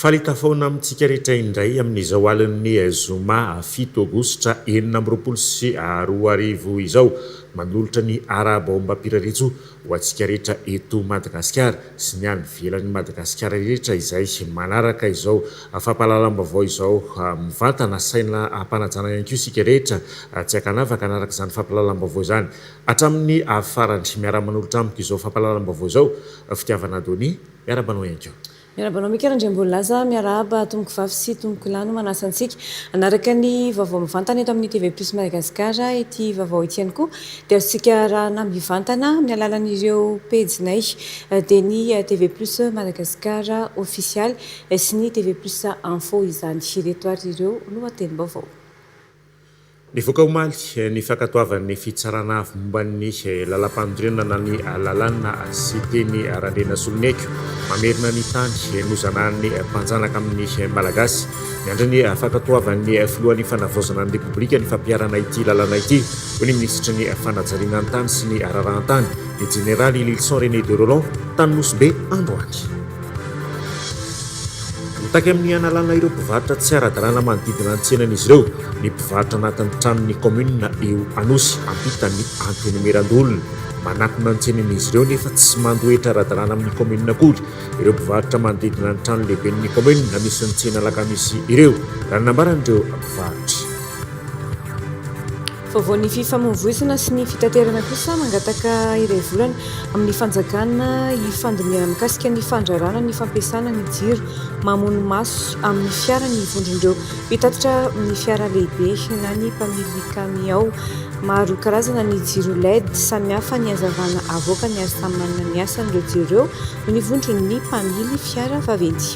Faly hitafaona amintsika rehetra indray amin'izao alin'ny zoma 7 aogositra 2026 izao. Manolotra ny arahaba ombam-piraretsoa ho antsika rehetra eto Madagasikara sy ny any ivelan'i Madagasikara rehetra izay manaraka izao fampahalalam-baovao izao mivantana. Saina ampanajana ihany koa isika rehetra tsy ankanavaka hanaraka izany fampahalalam-baovao izany hatramin'ny farany. Miara-manolotra amiko izao fampahalalam-baovao izao Fitiavana Donia. Miarahaba anao ihany koa. Miarahaba anao Mika Randriambonilaza, miarahaba tompoko vavy sy tompoko lahy no manasa antsika hanaraka ny vaovao mivantana eto amin'ny TV Plus Madagascar. Ity vaovao ity ihany koa dia azontsika arahana mivantana amin'ny alalan'ireo pejinay dia ny TV Plus Madagascar ofisialy sy ny TV Plus Info izany. Ireto ary ireo lohatenim-baovao. Nivoaka omaly ny fankatoavan'ny Fitsarana Avo momba ny Lalampanorenana ny lalàna Siteny Randrianasoloniaiko mamerina ny tany nozanahan'ny mpanjanaka amin'ny Malagasy. Miandry ny fankatoavan'ny Filohan'ny Fanavaozana ny Repoblika ny fampiharana ity lalàna ity, hoy ny Minisitry ny Fanajariana ny Tany sy ny Raharahan-tany, ny Jeneraly Lylison René de Rolland, tany Nosy Be androany. Mitaky amin'ny hanalana ireo mpivarotra tsy ara-dalàna manodidina ny tsenan'izy ireo ny mpivarotra anatin'ny tranon'ny kaominina eo Anosy, ampitan'ny Antenimierandoholona. Manakona ny tsenan'izy ireo nefa tsy mandoa hetra ara-dalàna amin'ny kaominina akory ireo mpivarotra manodidina ny trano lehiben'ny kaominina misy ny tsena Alakamisy ireo, raha ny nambaran'ireo mpivarotra. Vaovaon'ny fifamoivoizana sy ny fitaterana kosa mangataka iray volana amin'ny fanjakana hifandinihana mikasika ny fandrarana ny fampiasana ny jiro mamono maso amin'ny fiara ny vondron'ireo mpitatitra ny fiara lehibe na ny mpamily kamiao. Maro karazana ny jiro led, samihafa ny hazavana avoakany ary samy manana ny asany ireo jiro ireo hoy ny vondron'ny mpamily fiara vaventy.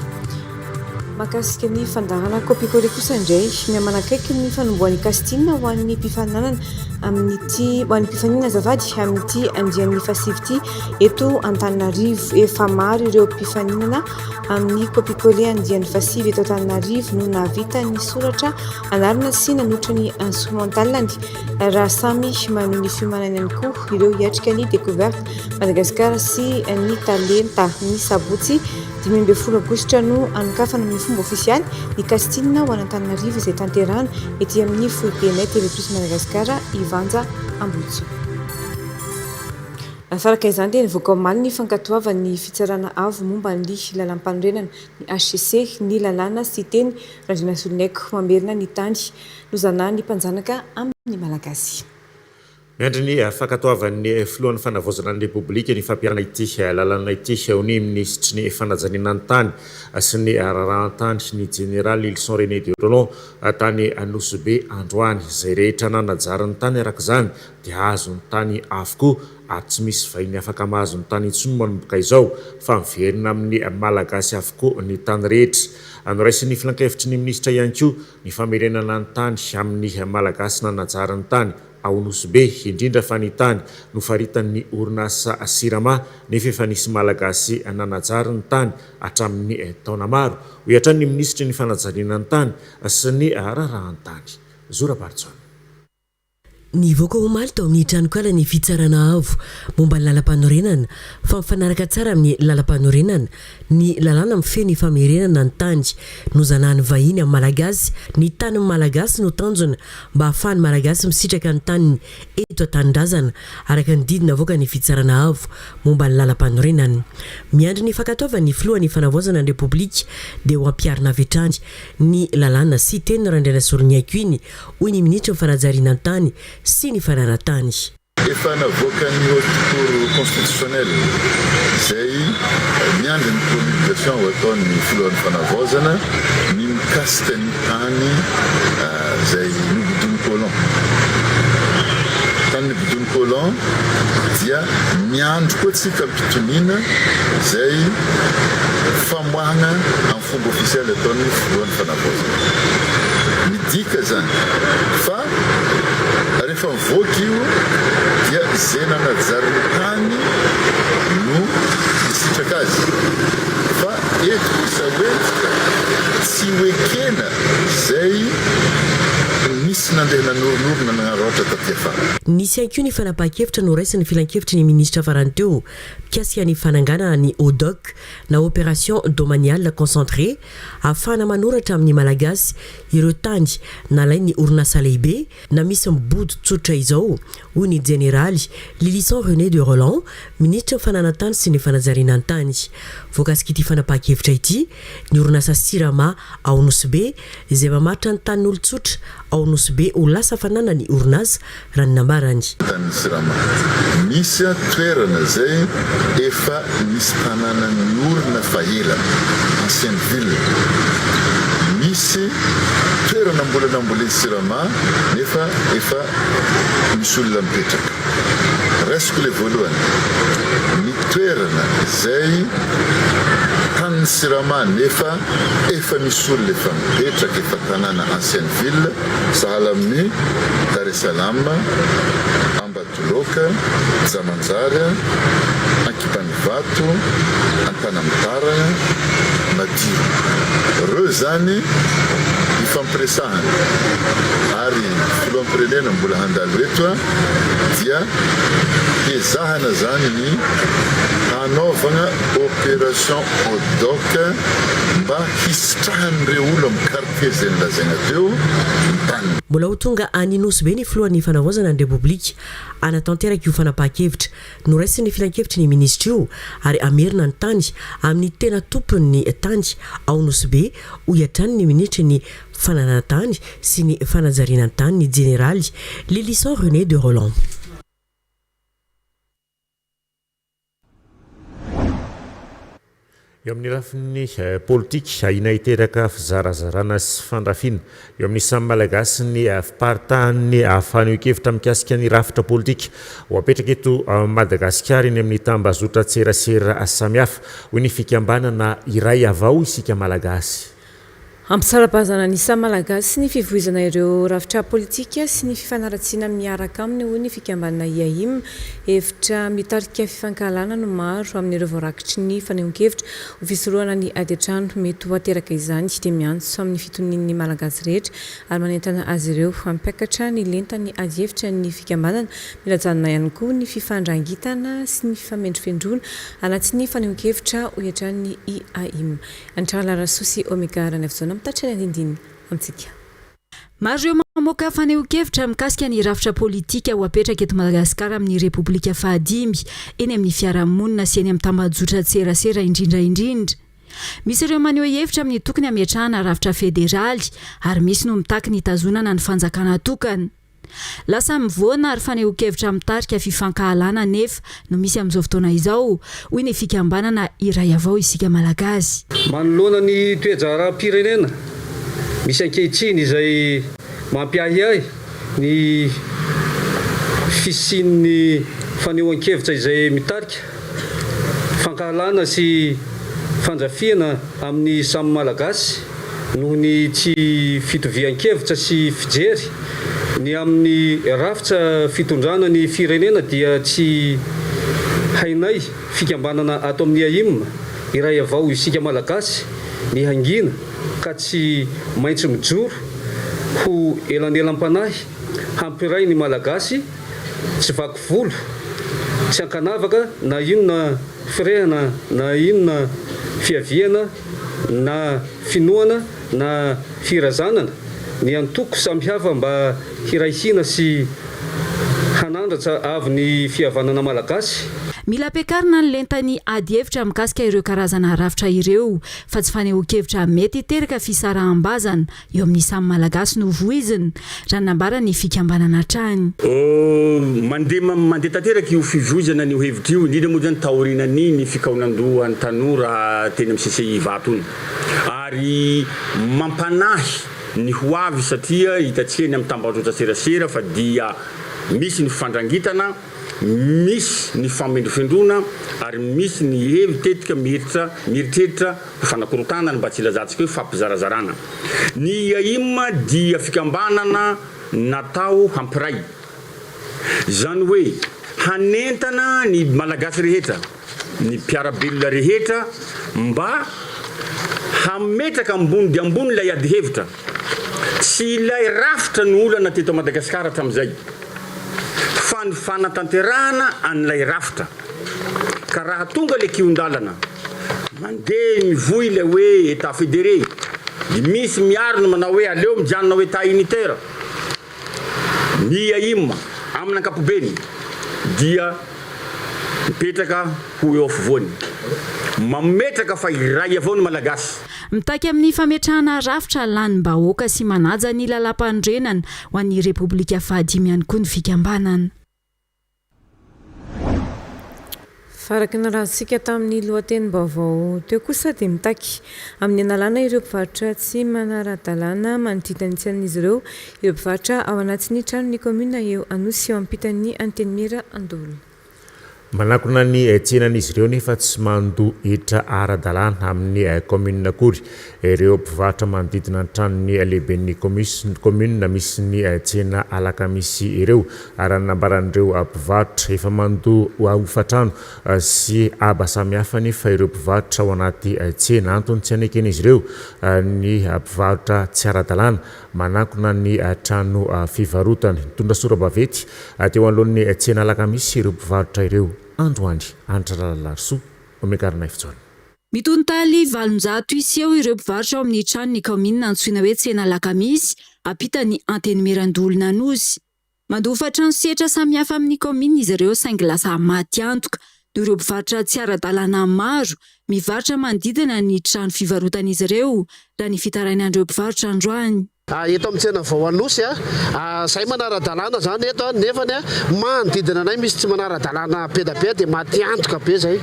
Mahakasika ny fandaharana Kopikole kosa indray, miha-manakaiky ny fanombohan'ny casting ho an'ny mpifaninanana amin'ity ho an'ny mpifaninana azafady amin'ity andiany fahasivy ity eto Antananarivo. Efa maro ireo mpifaninana amin'ny Kopikole andiany fahasivy eto Antananarivo no nahavita ny soratra anarana sy nanotra ny instrumental-ny raha samy manohy ny fiomanany ihany koa ireo hiatrika ny Découverte Madagascar sy ny Talenta ny sabotsy 15 aogositra no hanokafana amin'ny fomba ofisialy ny casting ho an'Antananarivo izay tanterahana ety amin'ny foibenay TV Plus Madagascar Ivanja Ambohitsoa. Faraka izany dia nivoaka omaly ny fankatoavan'ny Fitsarana Avo momba ny Lalampanorenana, ny hcc, ny lalàna sy teny Randrianasoloniaiko mamerina ny tany nozanahan'ny mpanjanaka amin'ny Malagasy. Miandry ny fankatoavan'ny Filohan'ny Fanavaozana ny Repoblika ny fampiharana ity lalàna ity, hoy ny Minisitry ny Fanajariana ny Tany sy ny Raharahan-tany, ny Jeneraly Lylison René de Rolland, tany Nosy Be androany. Izay rehetra nanajary ny tany araka izany dia hahazo ny tany avokoa ary tsy misy vahiny afaka mahazo ny tany intsony manomboka izao fa miverina amin'ny Malagasy avokoa ny tany rehetra. Noraisin'ny Filankevitry ny Minisitra ihany koa ny famerenana ny tany amin'ny Malagasy nanajary ny tany ao Nosy Be, indrindra fa ny tany nofaritan'ny orinasa Sirama, nefa efa nisy Malagasy nanajary ny tany hatramin'ny taona maro, hoy hatrany ny minisitry ny fanajariana ny tany sy ny raharahan-tany, Zo Rabarijaona. Nivoaka omaly tao amin'ny tranokalan'ny Fitsarana Avo momba ny Lalampanorenana fa mifanaraka tsara amin'ny Lalampanorenana ny lalàna mifehy ny famerenana ny tany nozanahan'ny vahiny amin'ny Malagasy. Ny tanin'ny Malagasy no tanjona mba hahafahan'ny Malagasy misitraka ny taniny eto an-tanindrazana, araka ny didy navoakan'ny Fitsarana Avo momba ny Lalampanorenana. Miandry ny fankatoavan'ny Filohan'ny Fanavaozana ny Repoblika dia ho ampiharina avy hatrany ny lalàna sy teny Randrianasoloniaiko iny, hoy ny Minitry ny Fanajariana ny tany sy ny Fananan-tany. Efa navoakan'ny Haute Cour Constitutionnelle izay miandry ny promulgation ho ataon'ny Filohan'ny Fanavaozana ny mikasika ny tany izay nobodoin'ny colon. Tany nobodoin'ny colon dia miandry koa tsika am-pitoniana izay famoahana amin'ny fomba ofisialy ataon'ny Filohan'ny Fanavaozana. Midika izany fa Rehefa mivoaka io dia izay nanajary ny tany no hisitraka azy fa eto kosa hoe tsy ho ekena izay misy. tsy nandeha nanoronorona nagnaraotra taty afara. Nisy ihany koa ny fanapahan-kevitra noraisin'ny filankevitry ny minisitra farany teo mikasika ny fananganana ny ODOC na Opération Domaniale Concentrée ahafahana manoratra amin'ny Malagasy ireo tany nalain'ny orinasa lehibe na misy mibodo tsotra izao, hoy ny jeneraly Lylison René de Rolland, minisitry ny fananan-tany sy ny fanajariana ny tany. Voakasik'ity fanapahan-kevitra ity ny orinasa Sirama ao Nosy Be, izay mamaritra ny tanin'olon-tsotra ao Nosy Be ho lasa fananan'ny orinasa, raha ny nambarany. Tanin'ny Sirama. Misy toerana izay efa nisy tanàna niorina fa ela, ancienne ville. Misy toerana mbola nambolen'ny Sirama nefa efa misy olona mipetraka. Raisiko ilay voalohany, ny toerana izay tanin'ny Sirama nefa efa misy olona efa mipetraka, efa tanàna ancienne ville, sahala amin'ny Dar es Salaam, Ambatoloaka, Jamanjary, Ankibanivato, Antanamitarana, Madiro. Reo zany ifampiresahana ary filoham-pirenena mbola handalo eto dia ezahana zany ny hanaovagna opération ODOC mba hisitrahan'ireo olo am quartier zay nolazaina teo ny taniny. Mbola ho tonga any Nosy Be ny filohan'ny Fanavaozana ny Repoblika hanatanteraka io fanapahan-kevitra noraisin'ny filankevitry ny minisitra io ary hamerina ny tany amin'ny tena tompon'ny tany ao Nosy Be, hoy hatrany ny minisitry ny Fananan-tany sy ny fanajariana ny tany, ny jeneraly Lylison René de Rolland. Eo amin'ny lafiny politika, ahiana hiteraka fizarazarana sy fandrafiana eo amin'ny samy Malagasy ny fiparitahan'ny fanehoan-kevitra mikasika ny rafitra politika ho apetraka eto Madagasikara eny amin'ny tambazotran-tserasera samihafa, hoy ny fikambanana Iray Avao Isika Malagasy. Hampisara-bazana ny samy Malagasy ny fivoizana ireo rafitra politika sy ny fifanaratsiana miaraka aminy, hoy ny fikambanana IAIM. Hevitra mitarika fifankahalana no maro amin'ireo voarakitry ny fanehoan-kevitra. Ho fisorohana ny ady an-trano mety ho ateraka izany dia miantso amin'ny fitonian'ny Malagasy rehetra ary manentana azy ireo hampiakatra ny lentan'ny adihevitra ny fikambanana. Mila ajanona ihany koa ny fifandrangitana sy ny fifamendrofendroana anatin'ny fanehoan-kevitra, hoy hatrany ny IAIM. Antrala Rasoa sy Omega Ranaivojaona mitatitra ny andindiny amintsika. Maro ireo mamoaka fanehoan-kevitra mikasika ny rafitra politika ho apetraka eto Madagasikara amin'ny Repoblika fahadimy, eny amin'ny fiarahamonina sy eny amin'ny tambajotran-tserasera indrindra indrindra. Misy ireo maneho hevitra amin'ny tokony hametrahana rafitra federaly ary misy no mitaky ny hitazonana ny fanjakana tokana. Lasa mivoana ary fanehoan-kevitra mitarika fifankahalana anefa no misy amin'izao fotoana izao, hoy ny fikambanana Iray Avao Isika Malagasy. Manoloana ny toe-draharaham-pirenena misy ankehitriny izay mampiahiahy ny fisian'ny fanehoan-kevitra izay mitarika fankahalana sy fandrafiana amin'ny samy Malagasy, Noho ny tsy fitovian-kevitra sy fijery ny amin'ny rafitra fitondrana ny firenena dia tsy hainay fikambanana ato amin'ny AIM iray avao isika Malagasy ny hangina ka tsy maintsy mijoro ho elanelam-panahy hampiray ny Malagasy tsy vaky volo tsy ankanavaka na inona firehana na inona fiaviana na finoana na firazanana, ny antoko samihafa mba hiray hina sy hanandratra avo ny fihavanana malagasy. Mila ampiakarina ny lentan'ny ady hevitra mikasika ireo karazana rafitra ireo fa tsy fanehoan-kevitra mety hiteraka fisaraham-bazana eo amin'ny samy Malagasy no voizina, raha ny nambaran'ny fikambanana hatrany. Mandeha mandeha tanteraka io fivoizana an'io hevitra io, indrindra moa izany taorianan'iny fikaonandohan'ny tanora teny amin'ny CCI Ivato iny. Ary mampanahy ny ho avy satria hitantsika eny amin'ny tambajotran-tserasera fa dia misy ny fifandrangitana, misy ny famendrofendroana ary misy ny hery tetika mieritreritra ho fanakorontanana mba tsy hilazantsika hoe fampizarazarana. Ny IAIM dia fikambanana natao hampiray. Izany hoe hanentana ny Malagasy rehetra, ny mpiara-belona rehetra mba hametraka ambony dia ambony ilay adihevitra. Tsy ilay rafitra no olana teto Madagasikara hatramin'izay fa ny fanatanterahana an'ilay rafitra. Ka raha tonga ilay kihon-dalana, mandeha mivoy ilay hoe Etat fédéré, dia misy miaro ny manao hoe aleo mijanona ho Etat unitaire. Ny IAIM amin'ny ankapobeny dia mipetraka ho eo afovoany. Mametraka fa iray avao ny Malagasy. Mitaky amin'ny fametrahana rafitra lanim-bahoaka sy manaja ny lalàmpanorenana ho an'ny Repoblika fahadimy ihany koa ny fikambanana. Fa araka ny narahantsika tamin'ny lohatenim-baovao teo kosa dia mitaky amin'ny hanalana ireo mpivarotra tsy manara-dalàna manodidina ny tsenan'izy ireo ireo mpivarotra ao anatin'ny tranon'ny kaominina eo Anosy eo ampitan'ny Antenimiera Andorona. Manakona ny tsenan'izy ireo nefa tsy mandoa hetra ara-dalàna amin'ny kaominina akory ireo mpivarotra manodidina ny tranon'ny lehiben'ny kaominina misy ny tsena Alakamisy ireo. Raha ny nambaran'ireo mpivarotra, efa mandoa hofantrano sy haba samihafa anefa ireo mpivarotra ao anaty tsena. Antony tsy haneken'izy ireo ny mpivarotra tsy ara-dalàna manankona ny trano fivarotany. Nitondra sora-baventy teo anoloan'ny tsena Alakamisy ireo mpivarotra ireo androany. Hanitra Ralalarisoa, Omega Ranaivojaona. Mitontaly 800 isa eo ireo mpivarotra ao amin'ny tranon'ny kaominina antsoina hoe Tsena Alakamisy, ampitan'ny Antenimierandoholona Anosy. Mandoa hofantrano sy hetra samihafa amin'ny kaominina izy ireo saingy lasa maty antoka noho ireo mpivarotra tsy ara-dalàna maro mivarotra manodidina ny trano fivarotan'izy ireo, raha ny fitarainan'ireo mpivarotra androany. Eto amin'ny tsena vao Anosy, izay manara-dalàna izany eto nefany manodidina anay misy tsy manara-dalàna be dia be dia maty antoka be izay.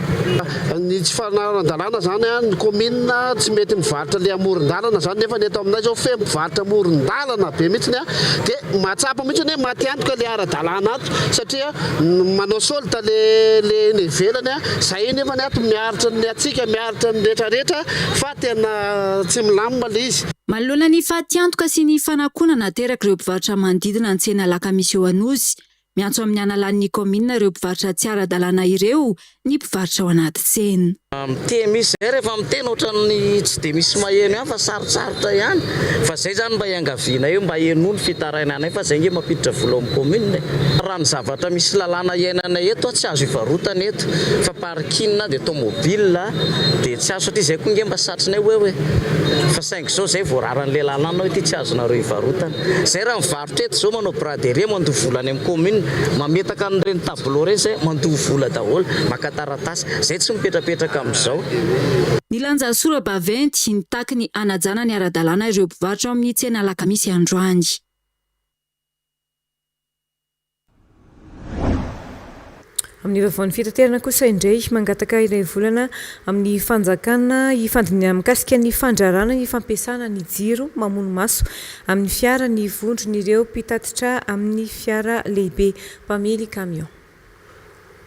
Ny tsy fanarahan-dalàna izany, ny kaominina tsy mety mivarotra ilay amoron-dalana izany nefany eto aminay izao feno mpivarotra amoron-dalana be mihitsy dia Mahatsapa mihitsy hoe maty antoka le ara-dalàna ato satria manao solde le le eny ivelany a, zay nefany ato miaritra ny hatsiaka, miaritra ny retraretra fa tena tsy milamina le izy. Manoloana ny fatiantoka sy ny fanakonana aterak'ireo mpivarotra manodidina ny tsena Alakamisy eo Anosy, miantso amin'ny hanalan'ny kaominina ireo mpivarotra tsy ara-dalàna ireo ny mpivarotra ao anaty tsena. Miteny mihitsy zay rehefa miteny ohatran'ny tsy dia misy maheno ihany fa sarotsarotra ihany fa zay zany mba iangavianay hoe mba henoy ny fitarainanay fa zay nge mampiditra vola ao amin'ny commune e. Raha ny zavatra misy lalàna iainanay eto tsy azo ivarotana eto fa parking dia tomobile dia tsy azo satria zay koa nge mba satrinay ho eo e. Fa saingy zao zay voararan'ilay lalàna hoe ity tsy azonareo ivarotana. Zay raha mivarotra eto zao manao braderie mandoa vola any amin'ny commune, mametaka an'ireny tableau ireny zay mandoa vola daholo, maka taratasy. Zay tsy mipetrapetraka amin'izao. Nilanja sora-baventy nitaky ny hanajana ny ara-dalàna ireo mpivarotra ao amin'ny tsena Alakamisy androany. Amin'ny vaovaon'ny fitaterana kosa indray, mangataka iray volana amin'ny fanjakana hifandinihana mikasika ny fandrarana ny fampiasana ny jiro mamono maso amin'ny fiara ny vondron'ireo mpitatitra amin'ny fiara lehibe mpamily camion.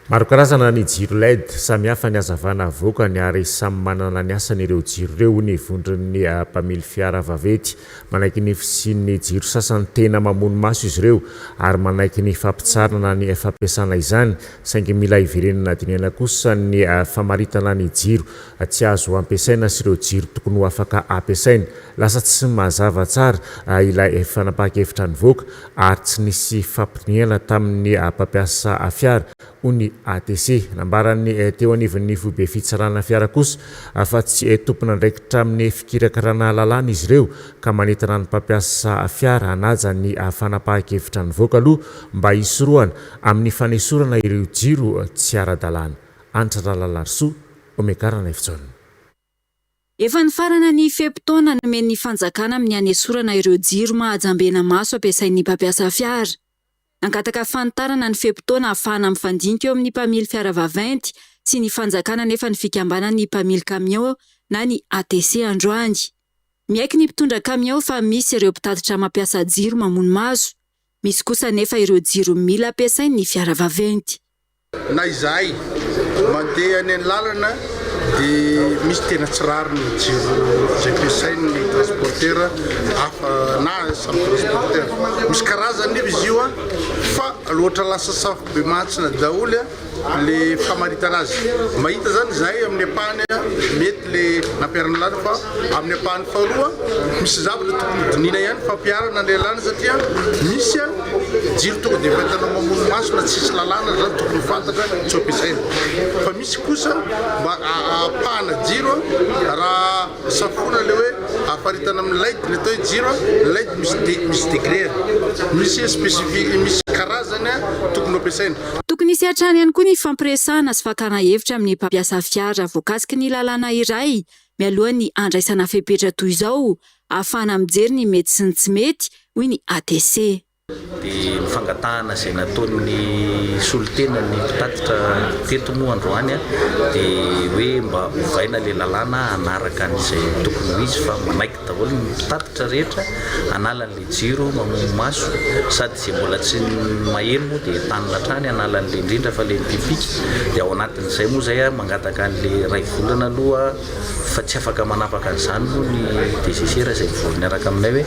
Maro karazana ny jiro led, samihafa ny hazavana avoakany ary samy manana ny asany ireo jiro ireo, hoy ny vondron'ny mpamily fiara vaventy. Manaiky ny fisian'ny jiro sasany tena mamono maso izy ireo ary manaiky ny fampitsaharana ny fampiasana izany, saingy mila hiverenana dinihana kosa ny famaritana ny jiro tsy azo ampiasaina sy ireo jiro tokony ho afaka ampiasaina. Lasa tsy mazava tsara ilay fanapahan-kevitra nivoaka ary tsy nisy fampidinihana tamin'ny mpampiasa fiara, hoy ny ATC. Nambaran'ny teo anivon'ny foibe fitsarana fiara kosa fa tsy tompon'andraikitra amin'ny fikirakarana lalàna izy ireo ka manentana ny mpampiasa fiara hanaja ny fanapahan-kevitra nivoaka aloha mba hisorohana amin'ny fanesorana ireo jiro tsy ara-dalàna. Hanitra Ralalarisoa, Omega Ranaivojaona. Efa nifarana ny fe-potoana nomen'ny fanjakana amin'ny hanesorana ireo jiro mahajambena maso ampiasain'ny mpampiasa fiara. Nangataka fanitarana ny fe-potoana ahafahana mifandinika eo amin'ny mpamily fiara vaventy sy ny fanjakana anefa ny fikambanan'ny mpamily kamiao na ny ATC androany. Miaiky ny mpitondra kamiao fa misy ireo mpitatitra mampiasa jiro mamono maso. Misy kosa anefa ireo jiro mila ampiasain'ny fiara vaventy. Na izahay mandeha any an-lalana dia misy tena tsy rariny ny jiro izay ampiasain'ny transporteur hafa na samy transporteur. Misy karazany nefa izy io an, Fa loatra lasa safobemantsina daholo le famaritana azy. Mahita zany izahay amin'ny ampahany mety le nampiharana lalàna fa amin'ny ampahany faharoa misy zavatra tokony hodinihina ihany fampiharana le lalàna satria misy jiro tonga dia efa hitanao mamono maso na tsisy lalàna zany tokony ho fantatra tsy ho ampiasaina fa misy kosa mba ampahana jiro raha safoana le hoe afaritana amin'ny led ny atao hoe jiro led misy misy degré misy spécifique misy karazany tokony ho ampiasaina. Tokony hisy hatrany ihany koa ny fampiresahana sy fakana hevitra amin'ny mpampiasa fiara voakasiky ny lalàna iray mialoha ny handraisana fepetra toy izao ahafahana mijery ny mety sy ny tsy mety, hoy ny ATC. Dia ny fangatahana izay nataon'ny solontenan'ny mpitatitra teto moa androany dia hoe mba ovaina ilay lalàna hanaraka an'izay tokony ho izy fa manaiky daholo ny mpitatitra rehetra hanala an'ilay jiro mamono maso sady izay mbola tsy maheno moa dia entanina hatrany hanala an'ilay indrindra fa ilay mipipika dia ao anatin'izay moa izay mangataka an'ilay iray volana aloha fa tsy afaka manapaka an'izany moa ny DGCR izay mivory miaraka aminay hoe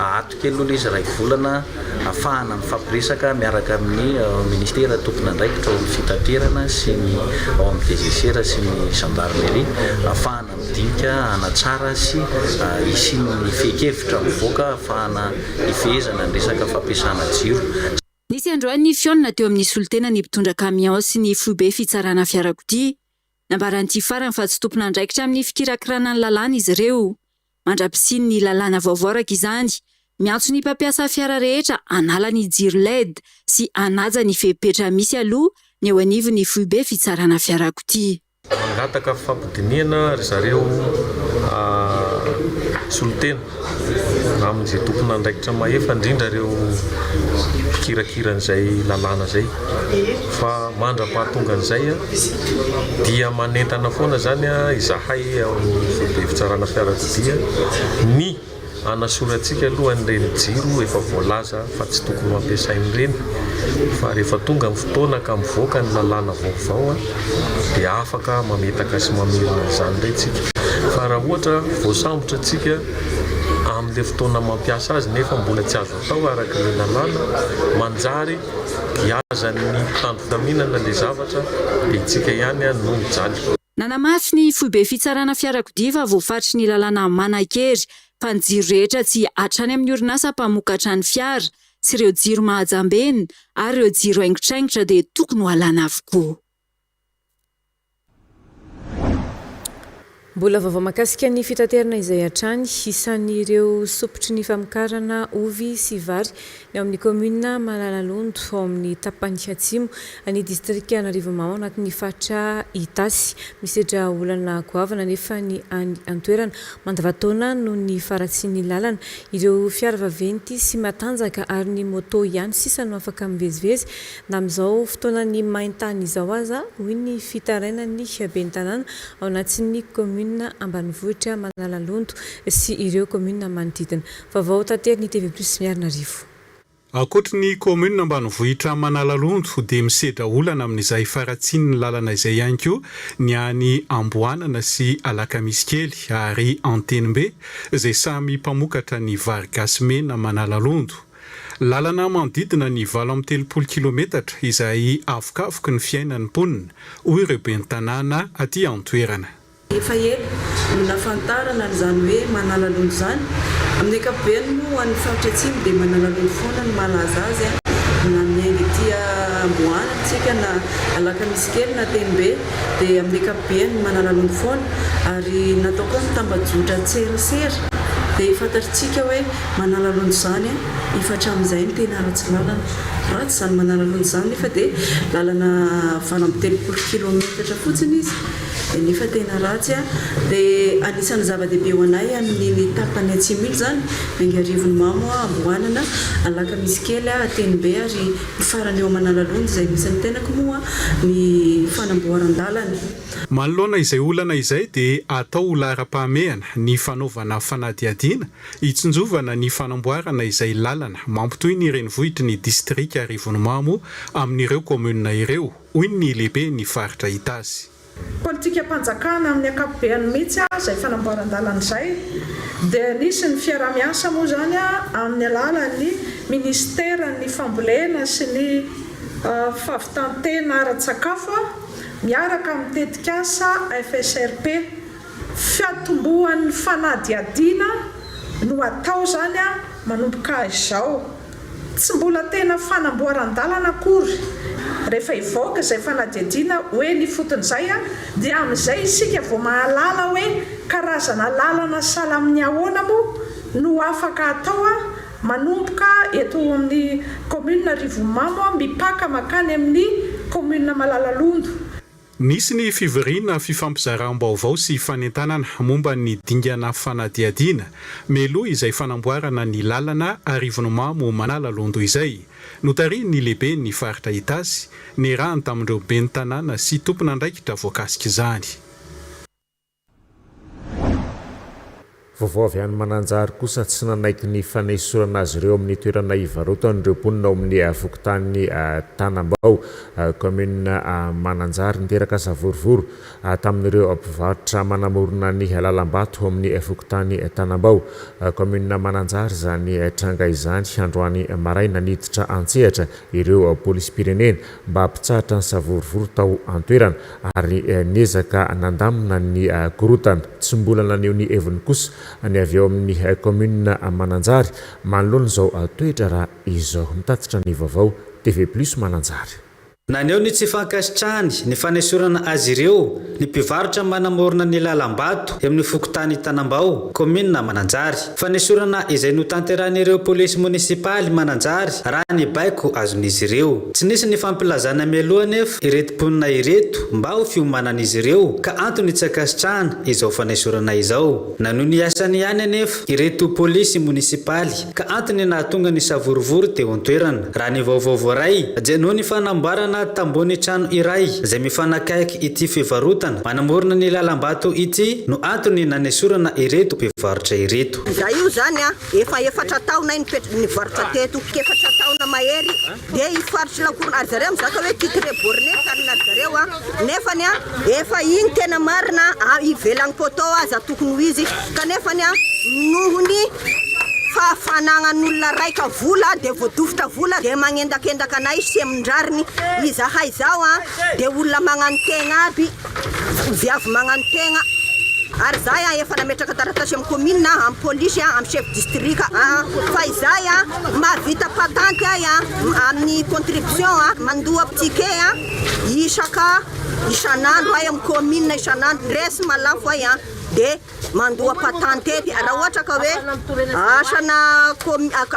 ato kely aloha ilay izy iray volana ahafahana mifampiresaka miaraka amin'ny ministera tompon'andraikitra ao amin'ny fitaterana sy ny ao amin'ny DGCR sy ny gendarmerie ahafahana midinika hanatsara sy hisian'ny fehin-kevitra mivoaka ahafahana hifehezana ny resaka fampiasana jiro. Nisy androany ny fihaonana teo amin'ny solontenan'ny mpitondra kamiao sy ny foibe fitsarana fiarakodia. Nambaran'ity farany fa tsy tompon'andraikitra amin'ny fikirakirana ny lalàna izy ireo. Mandra-pisian'ny lalàna vaovao araka izany, miantso ny mpampiasa fiara rehetra hanala ny jiro led sy hanaja ny fepetra misy aloha ny eo anivon'ny foibe fitsarana fiarakodia. Mangataka fifampidinihana ry zareo solontena amin'izay tompon'andraikitra mahefa, indrindra ireo mpikirakira an'izay lalàna izay. Fa mandra-pahatonga an'izay dia manentana foana izany izahay ao amin'ny foibe fitsarana fiarakodia ny Hanasorantsika aloha an'ireny jiro efa voalaza fa tsy tokony ho ampiasaina ireny fa rehefa tonga ny fotoana ka mivoaka ny lalàna vaovao dia afaka mametaka sy mamerina an'izany indray tsika. Fa raha ohatra voasambotra tsika amin'ilay fotoana mampiasa azy nefa mbola tsy azo atao araka ilay lalàna, manjary giazan'ny mpitandro filaminana ilay zavatra dia itsika ihany no mijaly. Nanamafy ny foibe fitsarana fiarakodia fa voafaritry ny lalàna manan-kery fa ny jiro rehetra tsy hatrany amin'ny orinasa mpamokatra ny fiara sy ireo jiro mahajambena ary ireo jiro haingotraingotra dia tokony ho alana avokoa. Mbola vaovao mahakasika ny fitaterana izay hatrany, isan'ireo sompitry ny famokarana ovy sy vary ny ao amin'ny kaominina Malalalondo ao amin'ny tapany atsimo ny distrikan'Arivonimamo ao anatin'ny faritra Itasy. Misedra olana goavana anefa ny any an-toerana mandavantaona noho ny faharatsian'ny lalana. Ireo fiara vaventy sy matanjaka ary ny moto ihany sisa no afaka mivezivezy Na amin'izao fotoanan'ny main-tany izao aza, hoy ny fitarainan'ny ben'ny tanàna ao anatin'ny kaominina ambanivohitra Manalalondo sy ireo kaominina manodidina. Vaovao taterin'ny TV Plus Miarinarivo. Ankoatry ny kaominina ambanivohitra Manalalondo dia misedra olana amin'izay faharatsian'ny lalana izay ihany koa ny any Amboanana sy Alakamisikely ary Antenimbe izay samy mpamokatra ny vary gasy mena Manalalondo. Lalana manodidina ny 38 kilometatra izay avokavoky ny fiainan'ny mponina, hoy ireo ben'ny tanàna aty an-toerana. Efa ela no nahafantarana an'izany hoe Manalalondo izany. Amin'ny ankapobeny moa ho an'ny faritra atsimo dia Manalalondo foana no mahalaza azy na miainga ety Amboanana isika na Alakamisikely na Tenibe dia amin'ny ankapobeny Manalalondo foana ary natao koa ny tambajotran-tserasera dia fantatritsika hoe Manalalondo izany an! Efa hatramin'izay no tena ratsy lalana. Ratsy izany Manalalondo izany nefa dia lalana 38 kilometatra fotsiny izy dia nefa tena ratsy an! Dia anisan'ny zava-dehibe ho anay amin'iny tapany atsimo iny izany, Miaingarivonimamo, Amboanana, Alakamisikely, Atenimbe ary ny farany eo Manalalondo izay misy ny tenako moa ny fanamboaran-dalana. Manoloana izay olana izay dia atao ho laharam-pahamehana ny fanaovana fanadihadiana Hitsinjovana ny fanamboarana izay lalana mampitohy ny renivohitry ny distrika Arivonimamo amin'ireo kaominina ireo, hoy ny lehiben'ny faritra Itasy. Politikam-panjakana amin'ny ankapobeany mihitsy izay fanamboaran-dalana izay dia nisy ny fiaraha-miasa moa izany amin'ny alalan'ny Minisiteran'ny Fambolena sy ny Fahavitan-tena ara-tsakafo miaraka amin'ny tetikasa FSRP. Fiatombohan'ny fanadihadiana no atao izany manomboka izao. Tsy mbola tena fanamboaran-dalana akory. Rehefa hivoaka izay fanadihadiana ho eny ifotony izay dia amin'izay isika vao mahalala hoe karazana lalana sahala amin'ny ahoana moa no afaka atao manomboka eto amin'ny commune Arivonimamo mipaka mankany amin'ny commune Malalalondo. Nisy ny fivoriana fifampizaram-baovao sy fanentanana momba ny dingana fanadihadiana mialoha izay fanamboarana ny lalana Arivonimamo Manalalondo izay. Notarihin'ny lehiben'ny faritra Itasy, niarahany tamin'ireo ben'ny tanàna sy tompon'andraikitra voakasik'izany. Vaovao avy any Mananjary kosa, tsy nanaiky ny fanesorana azy ireo amin'ny toerana ivarotany ireo mponina ao amin'ny fokontany Tanambao, kaominina Mananjary. Niteraka savorovoro tamin'ireo mpivarotra manamorona ny lalam-bato ao amin'ny fokontany Tanambao, kaominina Mananjary izany tranga izany androany maraina. Niditra an-tsehatra ireo polisim-pirenena mba hampitsahatra ny savorovoro tao an-toerana ary niezaka nandamina ny korontana. Tsy mbola naneho ny heviny kosa ny avy ao amin'ny kaominina Mananjary manoloana izao toe-draharaha izao. Mitatitra ny vaovao TV Plus Mananjary. Naneho ny tsy fankasitrahany ny fanesorana azy ireo ny mpivarotra manamorona ny lalam-bato eo amin'ny fokontany Tanambao, kaominina Mananjary. Fanesorana izay notanterahin'ireo polisy monisipaly Mananjary raha ny baiko azon'izy ireo. Tsy nisy ny fampilazana mialoha anefa ireto mponina ireto mba ho fiomanan'izy ireo ka antony tsy ankasitrahana izao fanesorana izao. Nanohy ny asany ihany anefa ireto polisy monisipaly ka antony nahatonga ny savorovoro teo an-toerana. Raha ny vaovao voaray dia noho ny fanamboarana tambony trano iray izay mifanakaiky ity fivarotana manamorona ny lalam-bato ity no antony nanesorana ireto mpivarotra ireto. Izahay io zany a, efa efatra taona ay nivarotra teto, efatra taona mahery dia i faritry lakorona ary zareo mizaka hoe titre borné taninary zareo a, nefany a efa iny tena marina a ivelan'ny poteau aza tokony ho izy kanefany a noho ny fa fanagnan'olona raika vola dia voadofotra vola dia magnendakendaka anay sy amin-drariny izahay zao a dia olona magnano tegna aby viavy magnano tegna ary zahay a efa nametraka taratasy amin'ny commune a amin'ny polisy a amin'ny chef district a fa izahay a mahavita patanty ay a amin'ny contribution a mandoa ticket a isaka isan'andro ay amin'ny commune isan'andro resy malafo ay a dia mandoa patente ety raha ohatra ka hoe asana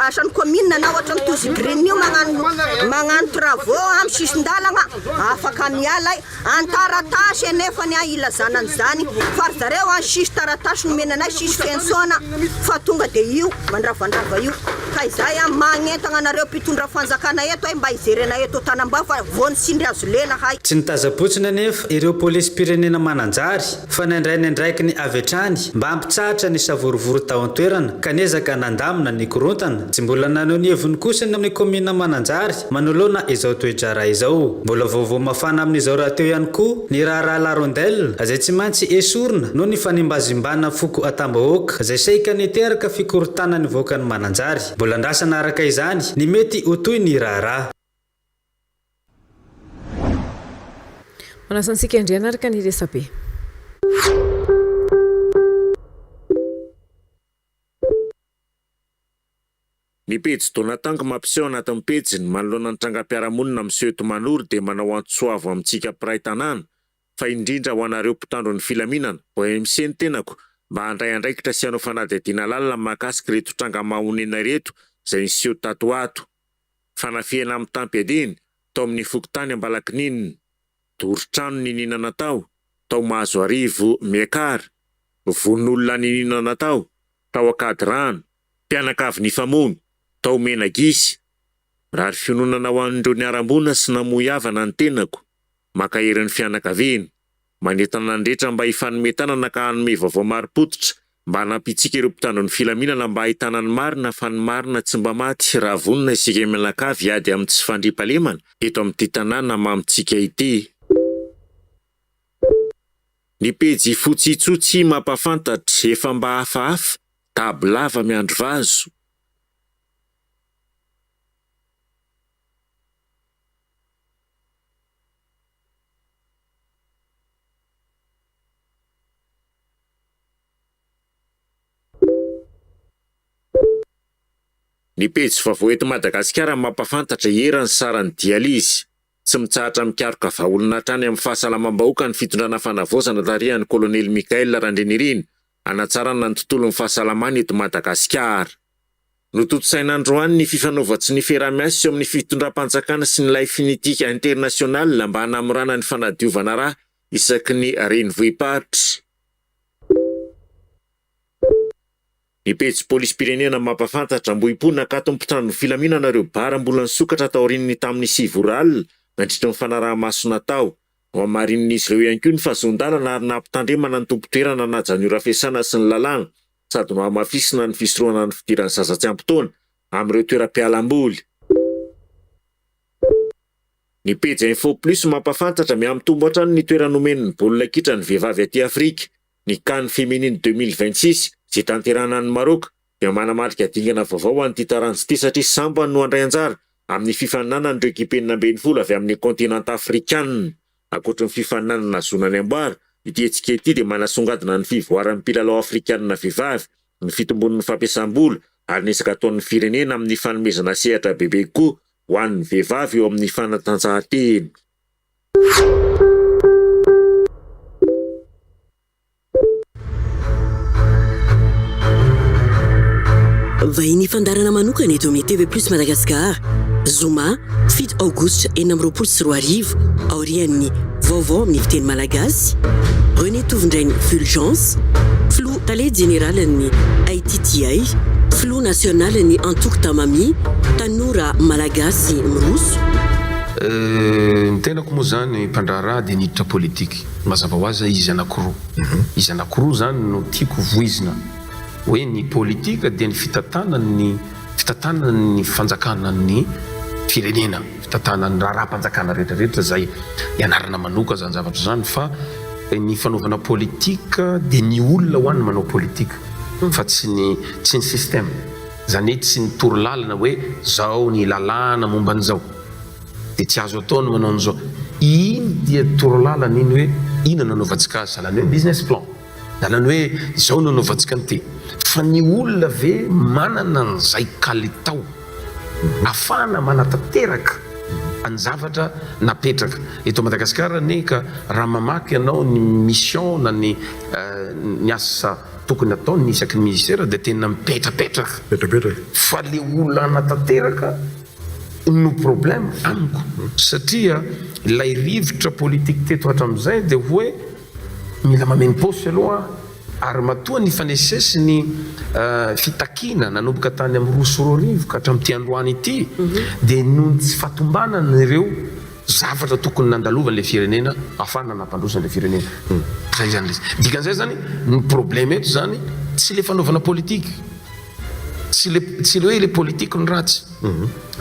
asan'ny commune na ohatra ny Tozy Green io magnano magnano travaux amin'ny sisin-dalagna afaka miala ay an-taratasy anefany a ilazana an'izany fa ry zareo a sisy taratasy nomena anay sisy fiantsoana fa tonga dia io mandravandrava io ka izay a magnentagna anareo mpitondra fanjakana eto ay mba hijerena eto Tanambao fa vao ny tsindry hazo lela hay. Tsy nitaza-potsiny anefa ireo polisim-pirenena Mananjary fa nandray ny andraikiny avy hatrany mba hampitsahatra ny savorovoro tao an-toerana ka niezaka nandamina ny korontana. Tsy mbola naneho ny heviny kosa ny amin'ny kaominina Mananjary manoloana izao toe-draharaha izao. Mbola vaovao mafana amin'izao rahateo ihany koa ny raharaha La Rondelle izay tsy maintsy esorina noho ny fanimbazimbana foko atam-bahoaka izay saika niteraka fikorontanan'ny vahoakan'i Mananjary. Mbola andrasana araka izany ny mety ho tohin'ny raharaha. Manasa antsika indray hanaraka ny resabe. Ny pejy Donatang mampiseho anatin'ny pejiny manoloana ny trangam-piarahamonina miseho eto Manoro dia manao antso avo amintsika mpiray tanàna fa indrindra ho anareo mpitandro ny filaminana, OMC ny tenako, mba handray andraikitra sy hanao fanadihadiana lalina mahakasika ireto tranga mahonena ireto izay niseho tato ho ato. Fanafihana mitam-piadiana tao amin'ny fokontany Ambalakininina, doro trano niniana natao tao Mahazoarivo Miakara, vono olona niniana natao tao Ankadirano, mpianakavy nifamono tao Menagisy. Mirary fiononana ho an'ireo niharam-boina sy namoy havana ny tenako. Mankahery ny fianakaviana. Manentana ny rehetra mba hifanome tanana ka hanome vaovao marim-pototra mba hanampiantsika ireo mpitandro ny filaminana mba hahitana ny marina fa ny marina tsy mba maty raha vonona isika mianakavy hiady amin'ny tsy fandriampahalemana eto amin'ity tanàna mamintsika ity. Ny pejy Fotsitsotsy mampahafantatra efa mba hafahafa, tabo lava miandry vazo. Ny pejy vaovao eto Madagasikara mampahafantatra eran'ny saran'ny dialyse. Tsy mitsahatra mikaroka vahaolana hatrany amin'ny fahasalamam-bahoaka ny fitondrana fanavaozana tarihan'ny Kolonely Michaël Randrianirina hanatsarana ny tontolon'ny fahasalamana eto Madagasikara. Notontosaina androany ny fifanaovan-tsonia fiaraha-miasa eo amin'ny fitondram-panjakana sy ny Lifinitic International mba hanamorana ny fanadiovana ra isaky ny renivohi-paritra. Ny pejy polisim-pirenena mampahafantatra, Ambohipo, nakaton'ny mpitandro ny filaminana ireo bar mbola nisokatra taorian'ny tamin'ny 9 ora alina, nandritra ny fanaraha-maso natao. Nohamarinin'izy ireo ihany koa ny fahazoan-dalana ary nampitandremana ny tompon-toerana hanaja ny ora fiasana sy ny lalàna, sady nohamafisina ny fisorohana ny fidiran'ny zaza tsy ampy taona amin'ireo toeram-pialamboly. Ny pejy Info Plus mampahafantatra, Mihamitombo hatrany ny toerana omen'ny baolina kitra ny vehivavy aty Afrika. Ny Can Féminine 2026, izay tanterahina any Maroc, dia manamarika dingana vaovao ho an'ity taranja ity satria sambany no handray anjara amin'ny fifaninanana ireo ekipa 16 avy amin'ny kaontinanta afrikanina. Ankoatry ny fifaninanana nahazoana ny amboara, ity hetsika ity dia manasongadina ny fivoaran'ny mpilalao afrikanina vehivavy, ny fitombon'ny fampiasam-bola ary ny ezaka ataon'ny firenena amin'ny fanomezana sehatra bebe kokoa ho an'ny vehivavy eo amin'ny fanatanjahantena. Vahiny fandaharana manokana eto amin'ny TV Plus Madagascar, zoma 7 aogositra 2026, aorian'ny vaovao amin'ny fiteny malagasy, René Tovondrainy Fulgence, filoha tale jeneralin'ny ITTI, filoha nasionalin'ny antoko Tamami, tanora malagasy miroso. Ny tenako moa izany mpandraharaha dia niditra politique. Mazava ho azy izy anakiroa. Izy anakiroa izany no tiako voizina hoe ny politika dia ny fitantanana ny fitantanana ny fanjakana ny firenena, fitantanana ny raharaham-panjakana rehetra rehetra izay ianarana manoka izany zavatra izany fa ny fanaovana politika dia ny olona ho any manao politika fa tsy ny tsy ny système. Izany hoe tsy ny torolalana hoe zao ny lalàna momba an'izao. Dia tsy azo atao ny manao an'izao. Iny dia torolalana iny hoe inona no anaovantsika azy, sahala ny hoe business plan, sahala ny hoe izao no anaovantsika an'ity. Fa ny olona ve manana an'izay kalitao afahana manatanteraka ny zavatra napetraka. Eto Madagasikara anie ka raha mamaky ianao ny mission na ny ny asa tokony ataon'ny isaky ny ministera dia tena mipetrapetraka. Fa le olona hanatanteraka no problème amiko satria ilay rivotra politique teto hatramizay dia hoe mila mameno paosy aloha ary matoa nifanesesy ny fitakiana nanomboka tany amin'ny 2002 ka hatramin'ity androany ity dia noho ny tsy fahatombanana ireo zavatra tokony nandalovana ilay firenena ahafahana nampandroso an'ilay firenena. Zay zany ilay izy. Dikan'izay zany ny problème eto zany tsy ilay fanaovana politique. Tsy le tsy le hoe le politique no ratsy,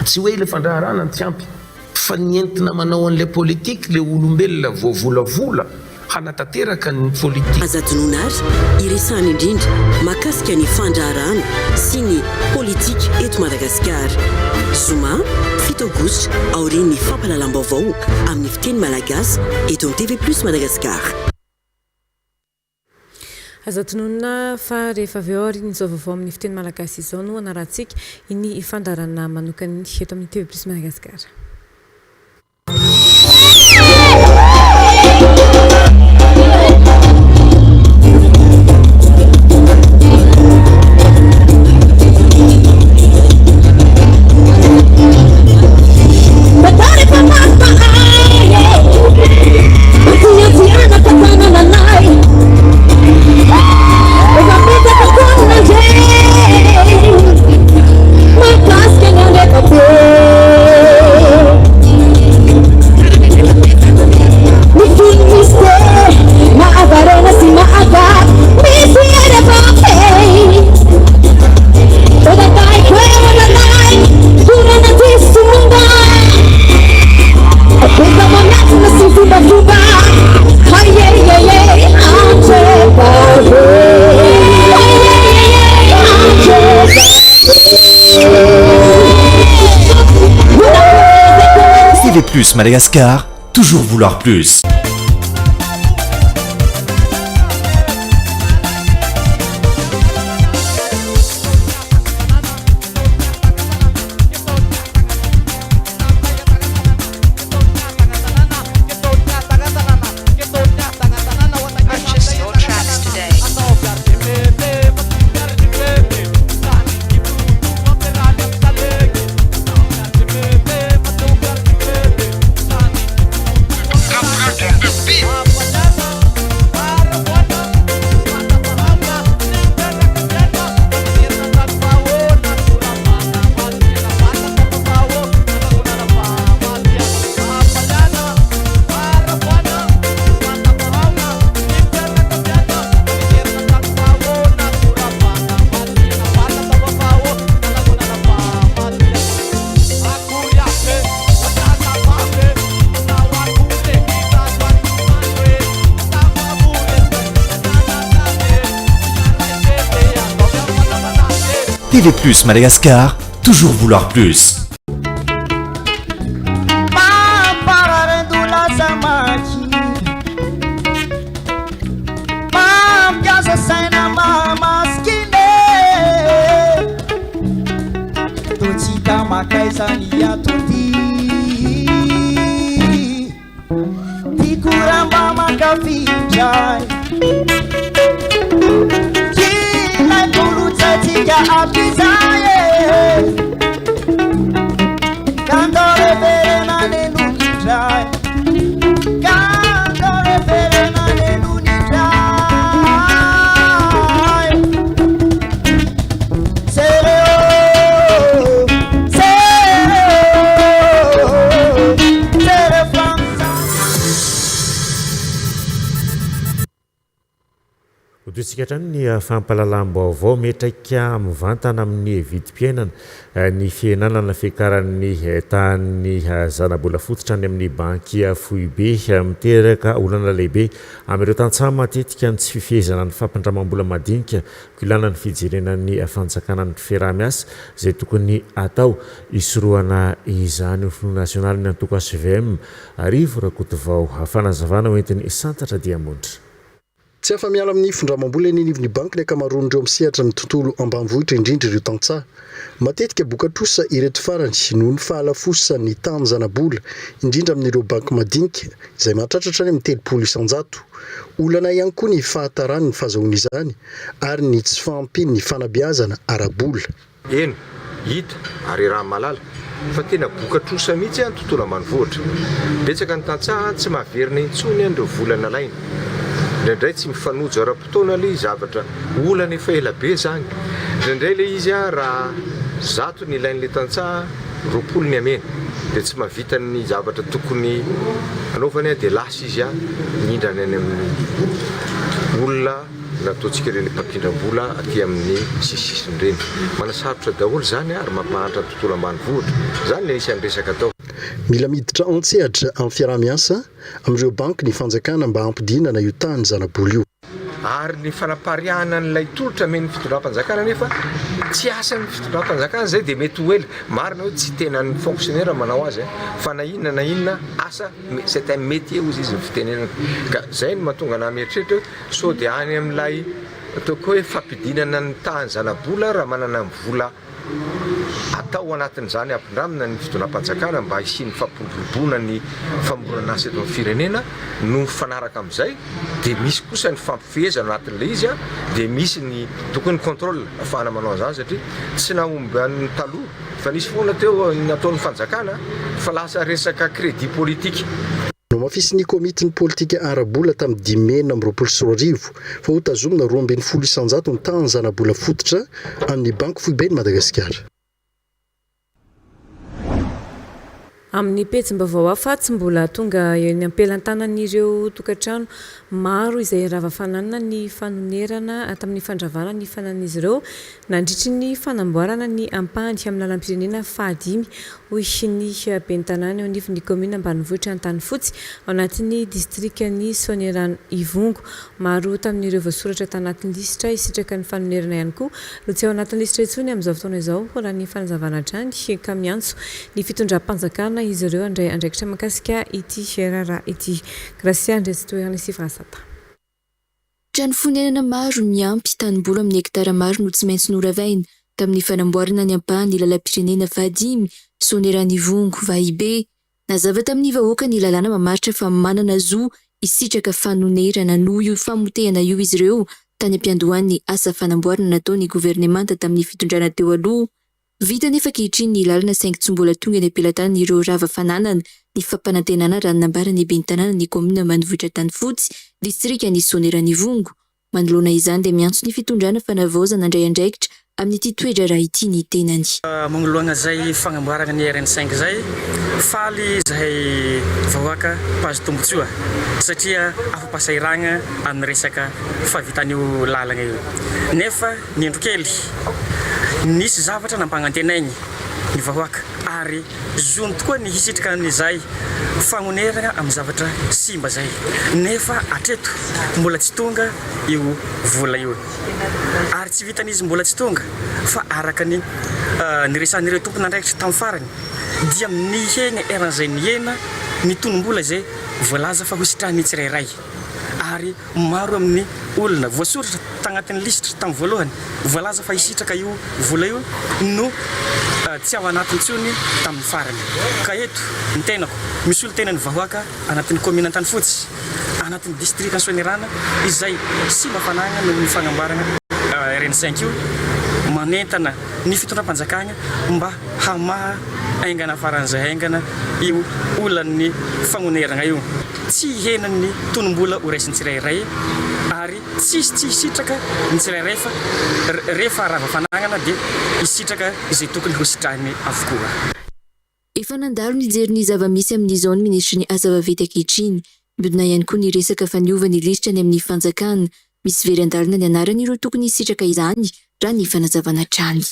tsy hoe le fandraharahana no tsy ampy, fa ny entina manao an'ilay politique le olombelona voavolavola hanatanteraka ny politique. Aza adinoina ary iresahana indrindra mahakasika ny fandraharahana sy ny politika eto Madagasikara. Zoma 7 aogositra aorian'ny fampahalalam-baovao amin'ny fiteny malagasy eto amin'ny TV Plus Madagascar. Aza tononina fa rehefa avy eo aorian'izao vaovao amin'ny fiteny malagasy izao no hanarahantsika iny fandaharana manokana iny eto amin'ny TV Plus Madagascar. TV Plus Madagascar, toujours vouloir plus. TV Plus Madagascar, toujours vouloir plus. Hotohizantsika hatrany ny fampahalalam-baovao miantraika mivantana amin'ny vidim-piainana ny fihenana na fiakaran'ny tahan'ny zanabola fototra any amin'ny banky foibe. Miteraka olana lehibe amin'ireo tantsaha matetika ny tsy fifehezana ny fampindramam-bola madinika koa ilana ny fijerena ny fanjakana ny fiaraha-miasa izay tokony hatao hisorohana izany ho filoha nasionalin'ny antoko hvm, Rivo Rakotovao. Fanazavana hoentin'i Santatra Diamondra. Tsy afa-miala amin'ny findramam-bola eny anivon'ny banky ny ankamaroan'ireo misehatra amin'ny tontolo ambanivohitra, indrindra ireo tantsaha. Matetika boka-trosa ireto farany noho ny fahalafosan'ny tahan-janabola, indrindra amin'ireo banky madinika, izay mahatratra hatrany amin'ny 30 isan-jato. Olana ihany koa ny fahataran'ny fahazahoana izany ary ny tsy fahampian'ny fanabeazana ara-bola. Eny, hita ary iaraha-mahalala fa tena boka-trosa mihitsy ny tontolo ambanivohitra. Betsaka ny tantsaha tsy mahaverina intsony an'ireo vola nalainy. Indraindray tsy mifanojo ara-potoana ilay zavatra, olana efa ela be izany. Indraindray ilay izy raha zato ny ilain'ilay tantsaha, 20 ny amena, dia tsy mahavita ny zavatra tokony hanaovany dia lasa izy mihindrana any amin'ny olona. Nataontsika ireny mpampindram-bola aty amin'ny sisisisiny ireny. Manasarotra daholo izany ary mampahantra ny tontolo ambanivohitra. Izany ny anisan'ny resaka atao. Mila miditra an-tsehatra amin'ny fiaraha-miasa amin'ireo banky ny fanjakana mba hampidinana io tahan'ny zanabola io. Ary ny fanapariahana an'ilay tolotra amen'ny fitondram-panjakana anefa tsy asan'ny fitondram-panjakana izay dia mety ho ela. Marina hoe tsy tena ny fonctionnaire manao azy fa na inona na inona asa, c'est un métier hozy izy ny fitenenana. Ka izay no mahatonga anah mieritreritra hoe Sao dia any amin'ilay ataoko hoe fampidinana ny tahan'ny zanabola raha manana ny vola atao anatin'izany hampindramina ny fitondram-panjakana mba hisian'ny fampiroboroboana ny famoronana asa eto amin'ny firenena no mifanaraka amin'izay dia misy kosa ny fampifehezana anatin'ilay izy dia misy ny tokony contrôle ahafahana manao an'izany satria tsy nahomby an'ny taloha fa nisy foana teo nataon'ny fanjakana fa lasa resaka crédit politique. Nohamafisin'ny Komitin'ny politika ara-bola tamin'ny dimy mey 2026 fa hotazomina 12% ny tahan'ny zanabola fototra an'ny Banky Foiben'i Madagasikara. Amin'ny pejim-baovao hafa, tsy mbola tonga eny am-pelantanan'ireo tokantrano maro izay rava fananana ny fanonerana tamin'ny fandravana ny fananan'izy ireo nandritry ny fanamboarana ny ampahany amin'ny lalam-pirenena fahadimy hoy ny ben'ny tanàna eo anivon'ny kaominina ambanivohitra Antanifotsy, ao anatin'ny distrikan'i Soanierana Ivongo. Maro tamin'ireo voasoratra tanatin'ny lisitra hisitraka ny fanonerana ihany koa no tsy ao anatin'ny lisitra intsony amin'izao fotoana izao, raha ny fanazavana hatrany, ka miantso ny fitondram-panjakana izy ireo handray andraikitra mahakasika ity raharaha ity. Gracia Andriatsitoerana sy Frasata. Trano fonenana maro miampy tanimboly amin'ny hektara maro no tsy maintsy noravaina tamin'ny fanamboarana ny ampahan'ny lalam-pirenena fahadimy, Soanierana-Ivongo, Vahibe. Nazava tamin'ny vahoaka ny lalàna mamaritra fa manana zo hisitraka fanonerana noho io famotehana io izy ireo tany am-piandohan'ny asa fanamboarana nataon'ny governemanta tamin'ny fitondrana teo aloha. Vita anefa ankehitriny ny lalana saingy tsy mbola tonga eny am-pelatanan'ireo rava fananana ny fampanantenana raha ny nambaran'ny ben'ny tanànan'ny kaominina ambanivohitra Antanifotsy, distrikan'i Soanierana-Ivongo. Manoloana izany dia miantso ny fitondrana fanavaozana handray andraikitra amin'ity toe-draharaha ity ny tenany. Magnoloagna zay fagnamboaragna ny RN cinq zay, faly zahay vahoaka mpahazo tombotsoa satria afa-pahasahiragna amin'ny resaka fahavitan'io lalagna io. Nefa Ny indro kely, nisy zavatra nampagnantenaigny ny vahoaka. Ary zony tokoa ny hisitraka an'izay fagnonerana amin'ny zavatra simba zay. Nefa hatreto mbola tsy tonga io vola io. Ary tsy vitan'izy mbola tsy tonga fa araka ny niresahan'ireo tompon'andraikitra tamin'ny farany dia mihena eran'izay nihena ny tonom-bola izay voalaza fa hositrahan'ny tsirairay. Ary maro amin'ny olona voasoratra tagnatin'ny lisitra tamin'ny voalohany voalaza fa hisitraka io vola io no tsy ao anatiny intsony tamin'ny farany. Ka eto ny tenako misolo tena ny vahoaka anatin'ny kaominina Antanifotsy, anatin'ny distrikan'i Soanierana izay simba fanagna noho ny fagnamboarana RN cinq io, manentana ny fitondram-panjakagna mba hamaha haingana faran'izay haingana io olan'ny fagnoneragna io. Tsy hihena ny tonom-bola ho raisin'ny tsirairay ary tsisy tsy hisitraka ny tsirairay fa rehefa rava fanagnana dia hisitraka izay tokony ho sitrahiny avokoa. Efa nandalo nijery ny zava-misy amin'izao ny minisitry ny Asa vaventy ankehitriny. Mihodina ihany koa ny resaka fa niova ny lisitra any amin'ny fanjakana. Misy very an-dalana ny anaran'ireo tokony hisitraka izany, raha ny fanazavana hatrany.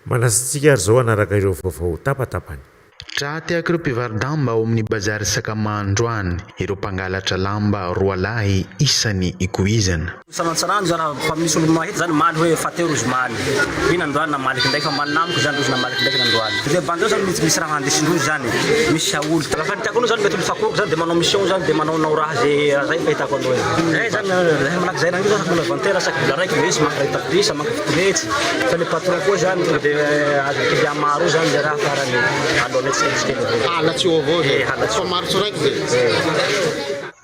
Manasa antsika ary izao hanaraka ireo vaovao tapatapany. Tra-tehak'ireo mpivaro-damba ao amin'ny bazary Sakama androany ireo mpangalatra lamba roalahy isany ikoizana. Sanantsanano zany fa misy olo mahita zany maly hoe fa teo rozy maly iny androany namaliky ndraiky fa mba namako zany rozy namaliky ndraiky nandroany de bandy reo zany mitsy misy raha andesindrozy zany misy haolo raha fahitako anao zany mety olo fakoriko zany de manao mission zany de manaonao raha ze raha zay fahitako anao e zay zany zahay manahaky zay nandreo zany mbola vantera chaque vola raiky misy maka ray tapitrisa maka 7 hetsy fa le patron koa zany tonga de azon'ny client maro io zany le raha farany alohanay tsikelikely avao Halatsy eo avao zay Eh, halatsy fa maritry raiky zay Eh.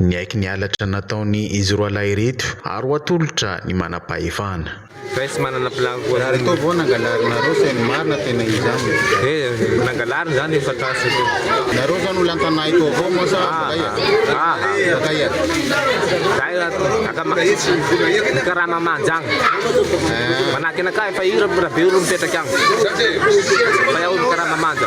Niaiky ny halatra nataony izy roalahy ireto ary ho atolotra ny manam-pahefana. Zahay tsy manana plan koa. Raha retoa vao nangalarinareo sa ny marina tena izy aminy? Eh, nangalariny zany efa tratra teo. Nareo zany olo antanà eto avao moa sa baka aia? Ah, Baka aia? Zahay karama Mahajanga. Manahaky anakahy efa io rabe olo mipetraky agny. Fa iaho mikarama manja.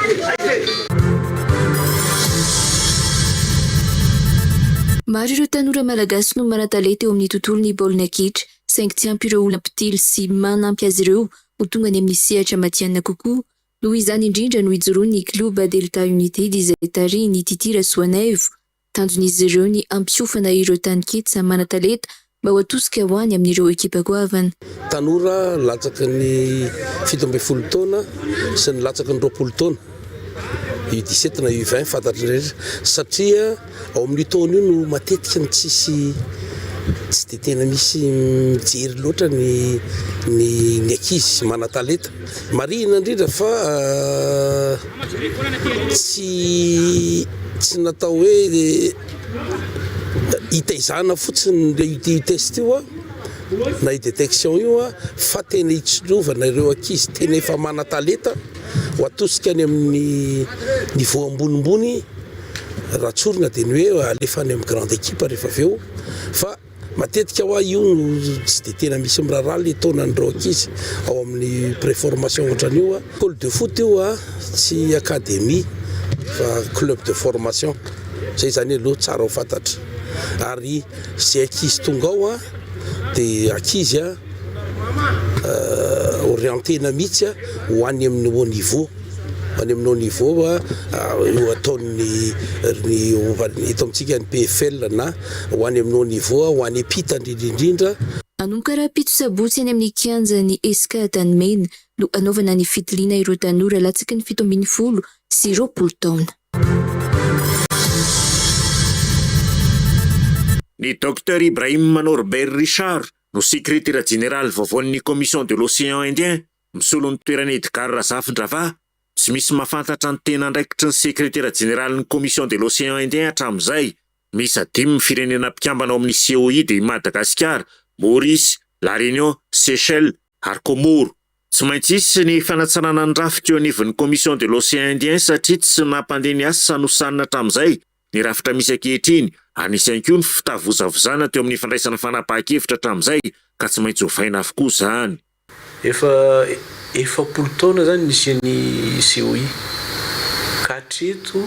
Maro ireo tanora malagasy no manan-talenta eo amin'ny tontolon'ny baolina kitra, saingy tsy ampy ireo olona mpitily sy manampy azy ireo ho tonga any amin'ny sehatra matihanina kokoa. Noho izany indrindra no ijoroan'ny klioba Delta United izay tarihin'i Titi Rasoanaivo. Tanjon'izy ireo ny hampiofana ireo taninketsa manan-talenta mba ho atosika ho any amin'ireo ekipa goavana. Tanora latsaky ny 17 taona sy ny latsaky ny 20 taona, U 17 na U 20 fantatry ny rehetra, satria ao amin'io taona io no matetika no tsisy tsy dia tena misy mijery loatra ny ny ny ankizy manan-talenta. Marihina indrindra fa tsy tsy natao hoe hitaizana fotsiny io test io na io détection io fa tena hitsilovana ireo ankizy tena efa manan-talenta ho atosika any amin'ny niveau ambonimbony raha tsorina dia ny hoe alefa any amin'ny grande équipe rehefa avy eo fa Matetika hoa io no tsy dia tena misy miraharaha le taonan'ireo ankizy ao amin'ny préformation ohatran'io a. École de foot io a, tsy académie fa club de formation, zay zany aloha tsara ho fantatra. Ary ze ankizy tonga ao a dia ankizy a orienter-na mihitsy ho any amin'ny haut niveau. Any amin'ny haut niveau io ataon'ny ny eto amintsika ny PFL na ho any amin'ny haut niveau ho any am-pita indrindra indrindra. Hanomboka rahampitso sabotsy any amin'ny kianjan'ny Esca Antanimena no hanaovana ny fitiliana ireo tanora latsaky ny 2017 taona. Ny Docteur Ibrahim Norbert Richard no sekretera jeneraly vaovaon'ny Commission de l'Océan Indien Misolo ny toeran'i Edgard Razafindravahy, tsy misy mahafantatra ny tena andraikitry ny sekretera jeneralin'ny Commission de l'Océan Indien hatramin'izay. Miisa dimy ny firenena mpikambana ao amin'ny COI dia i Madagasikara, Maurice, La Réunion, Seychelles ary Comores. Tsy maintsy hisy ny fanatsarana ny rafitra eo anivon'ny Commission de l'Océan Indien satria tsy nampandeha ny asa nosanina hatramin'izay ny rafitra misy ankehitriny ary nisy ihany koa ny fitavozavozana teo amin'ny fandraisana fanapahan-kevitra hatramin'izay ka tsy maintsy ovaina avokoa izany. Efa 40 taona izany nisian'ny COI ka hatreto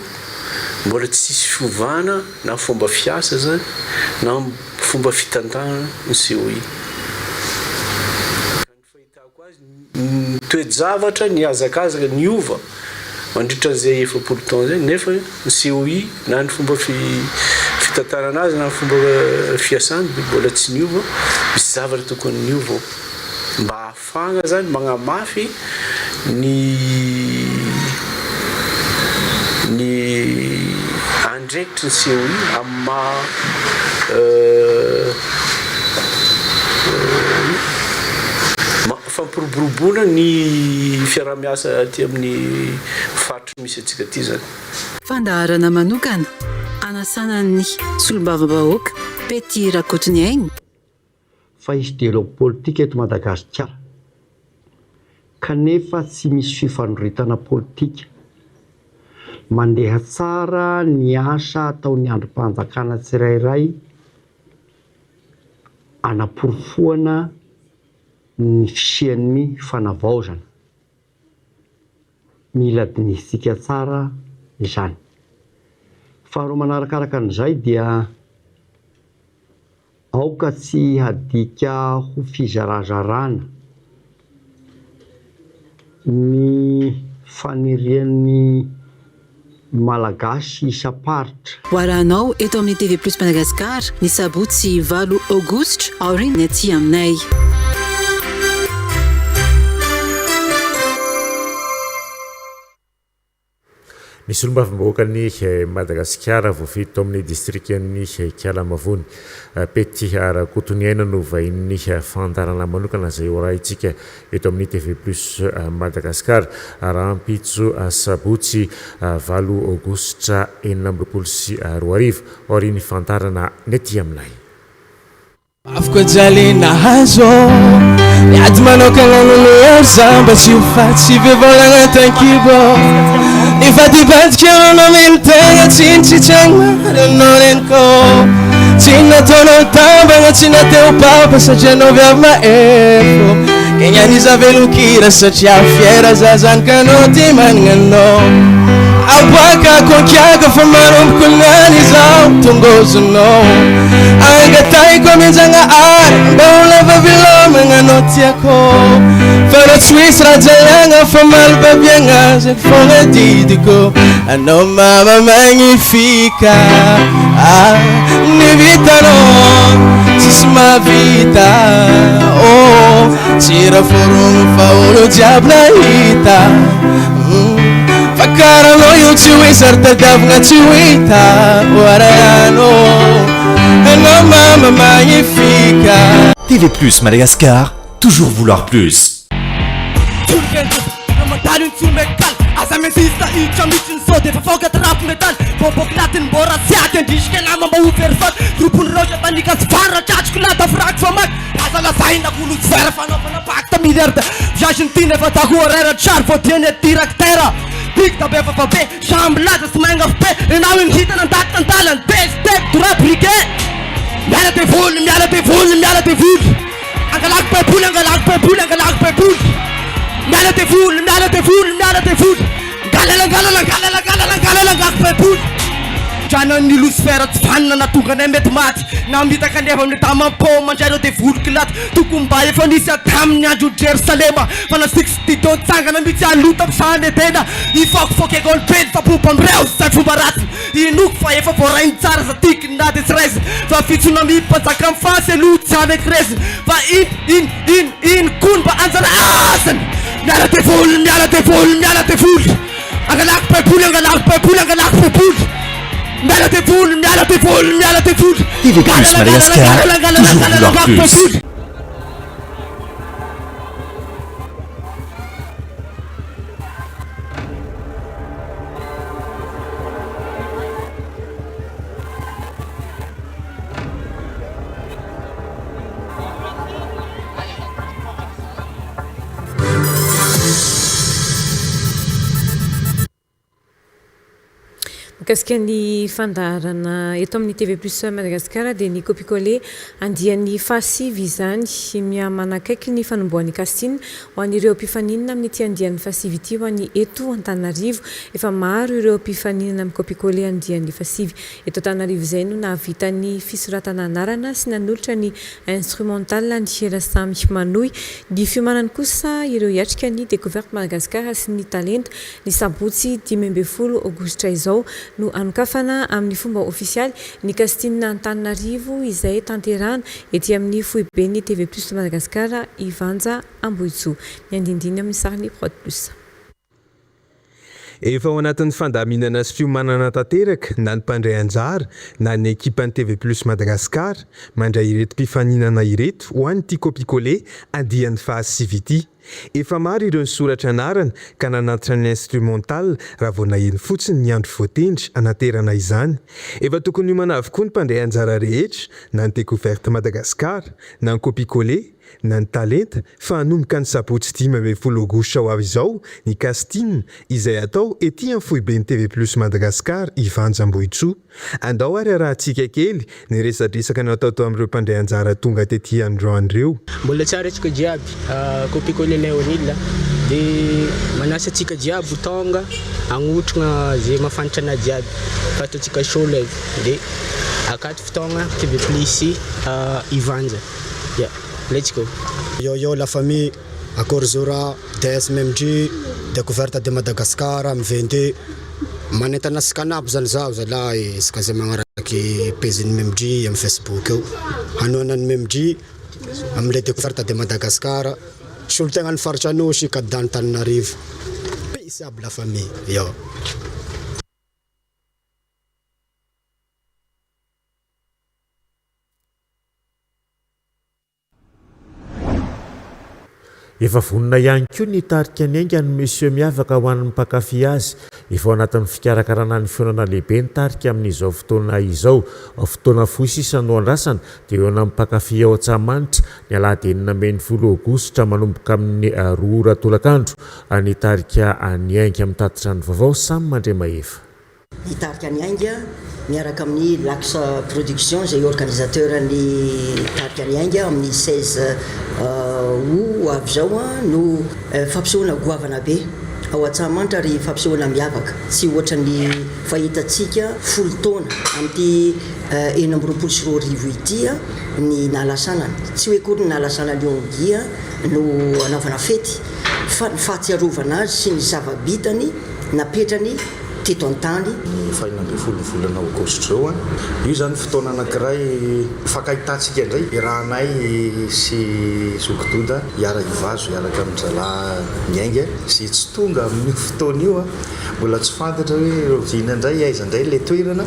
mbola tsisy fiovana na fomba fiasa izany na fomba fitantanana ny COI. Ny toe-javatra nihazakazaka niova mandritra an'izay 40 taona izay nefa ny COI na ny fomba fitantanana azy na ny fomba fiasany dia mbola tsy niova, misy zavatra tokony niova ao mba hahafahana zany magnamafy ny ny andraikitry ny COI amin'ny maha Fampiroboroboana ny fiaraha-miasa aty amin'ny faritra misy antsika aty izany. Fandaharana manokana hanasana ny solombavambahoaka Pety Rakotoniaina. Fa hisy dialogue politique eto Madagasikara kanefa tsy misy fifandroritana politika. Mandeha tsara ny asa ataon'ny andrim-panjakana tsirairay anaporofoana ny fisian'ny fanavaozana. Mila dinihintsika tsara izany. Faharoa manarakaraka an'izay dia aoka tsy hadika ho fizarazarana ny fanirian'ny Malagasy isam-paritra. Ho arahanao eto amin'ny TV Plus Madagascar ny sabotsy valo aogositra aorian'ny aty aminay. Ny solombavambahoakan'i Madagasikara voafidy tao amin'ny distrikan'i Ikalamavony, Pety Rakotoniaina no vahinin'ny fandaharana manokana izay hoarahintsika eto amin'ny TV Plus Madagascar rahampitso sabotsy valo aogositra 2026 aorian'ny fandaharana ny aty aminay. Mafy koa jaly nahazo Miady manokana no hery za mba tsy ho faty Tsy be volana tankibo Nivadibadika anao namely tegna Tsy nitsitsiagna anao reniko Tsy nataonao tambagna tsy nateo papa Satria anao viavy mahery fô Kegnan'iza velon-kira satria fiera za zanakanao ty managna anao Aboakako ankiaka fa manomboko niany izao Tongozonao Angatahiko amin-Jagnahary mba ho lava velomagna anao tiako Fa reo tsy misy raha jaliagna fa malobabiagna zegny fogna didiko Anao mama magnifique ah Ny vitanao tsisy mahavita oh Tsy raha forogno fa olo jiaby nahita Fa karaha anao io tsy ho hisy ary tadiavigna tsy ho hita Oarano Anao mama magnifique TV Plus Madagascar, toujours vouloir plus. Mandalo ny tsy metal Aza minsiste hiditra mihitsy ny sao defa faoka ty rap metal Bomboclaty ny mbô raha tsy ady andrisika nama mba ho very faty Groupe-nireo satanika tsy vary raha tratriko lada firaky famaky Aza lazaina ko lucifer fanaovana pacte milliardaire Viage ny tiana efa dago horaire Char vao dieny aty tracteur Big da be vava be Samy milaza sy maingafy be Enao iny hita nandalo tandalany Be step dora briquet Miala devoly miala devoly miala devoly Angalako baiboly angalako baiboly angalako baiboly Miala devoly miala devoly miala devoly Angalana angalana angalana angalana angalana angalako baiboly Tranan'ny losifera tsy vanona na tonga anay mety maty Namitaka nefa amin'ny damam-po mandray ireo devoly kilaty Tokony mba efa nisy hatramin'ny andron'i Jerosalema Fa nasiako sy Tito nitsangana mihitsy aloha tamin'ny sahan'i Edena Hifaokifaoky école be ny fampompa amin'ireo izay fomba ratsy Inoako fa efa voarainy tsara za tiako na dia tsy raisina Fa fitsoana mi mpanjaka mifasy aloha tsy hanaiky resiny Fa in in in in koa ny mba anjara asany Miala devoly miala devoly miala devoly Angalako baiboly angalako baiboly angalako baiboly Miala devoly miala devoly miala devoly TV Plus Madagascar, toujours vouloir plus. Mikasika ny fandaharana eto amin'ny TV Plus Madagascar dia ny Copie Coller andiany fahasivy izany. Miha manakaiky ny fanombohan'ny casting ho an'ireo mpifaninana amin'ity andiany fahasivy ity ho an'ny eto Antananarivo. Efa maro ireo mpifaninana amin'ny Copie Coller andiany fahasivy eto Antananarivo izay no nahavita ny fisoratana anarana sy nanolotra ny instrumental ny Rasamy manohy ny fiomanany kosa ireo hiatrika ny Découverte Madagascar sy ny Talenta Ny sabotsy 15 aogositra izao no hanokafana amin'ny fomba ofisialy ny casting Antananarivo izay tanterahana ety amin'ny foiben'ny TV Plus Madagascar Ivanja Ambohitsoa. Ny andinindininy amin'ny sarin'ny Prod Plus. Efa ao anatin'ny fandaminana sy fiomanana tanteraka na ny mpandray anjara na ny ekipan'ny TV Plus Madagascar mandray ireto mpifaninana ireto ho an'ity Copie-coller andiany fahasivy ity. Efa maro ireo nisoratra anarana ka nanatitra ny instrumental raha vao naheno fotsiny ny andro voatendry hanaterana izany. Efa tokony hiomana avokoa ny mpandray anjara rehetra, na ny Découverte Madagascar, na ny Copie Coller, na ny Talenta, fa hanomboka ny sabotsy 15 aogositra ho avy izao ny casting izay hatao ety amin'ny foiben'ny TV Plus Madagascar Ivanja Ambohitsoa. Andao ary arahantsika kely ny resadresaka natao tao amin'ireo mpandray anjara tonga tety androany ireo. Mbola tsara antsika jiaby copie coller Léonil de manasa antsika jiaby ho tonga hagnotrogna ze mahafantra anah jiaby fa ataontsika show live de akato fotoagna TV plus Ivanja ya let's go. Yo yo la famille, Akory Zora, DSMMG, Découverte de Madagascar, am 22. Manentana antsika anabo zany zaho zalahy antsika zay magnaraky pejin'ny MMG am Facebook eo. Hanohana ny MMG amle Découverte de Madagascar. Solontegnan'ny faritra Anosy, candidat Antananarivo. Peace aby la famille. Yo. Efa vonona ihany koa ny hitarika ny ainga ny Monsieur Miavaka ho an'ny mpankafy azy. Efa ao anatin'ny fikarakarana ny fihaonana lehibe ny tarika amin'izao fotoana izao. Fotoana fohy sisa no andrasana dia hihaona amin'ny mpankafy ao Antsahamanitra ny alahady 16 aogositra manomboka amin'ny 2 ora tolakandro ny tarika Ny Ainga mitatitra ny vaovao Sam Andriamahefa. Hitarika ny Ainga miaraka amin'ny Lax Production izay organisateur ny tarika ny Ainga amin'ny 16 août ho avy izao no fampisehoana goavana be ao Antsahamanitra ary fampisehoana miavaka tsy ohatran'ny fahitantsika folo taona amin'ity 2026 ity ny nahalasanany. Tsy hoe akory ny nahalasanan'i Ongia no hanaovana fety fa ny fahatsiarovana azy sy ny zava-bitany napetrany teto an-tany. Ny fahenina ambin'ny folon'ny volana aogositra izao, io izany fotoana anankiray hifankahitantsika indray, iarahanay sy Zoky Doda hiara-hivazo hiaraka amin-dry zalahy miainga izay tsy tonga amin'io fotoana io, mbola tsy fantatra hoe rahoviana indray, aiza indray ilay toerana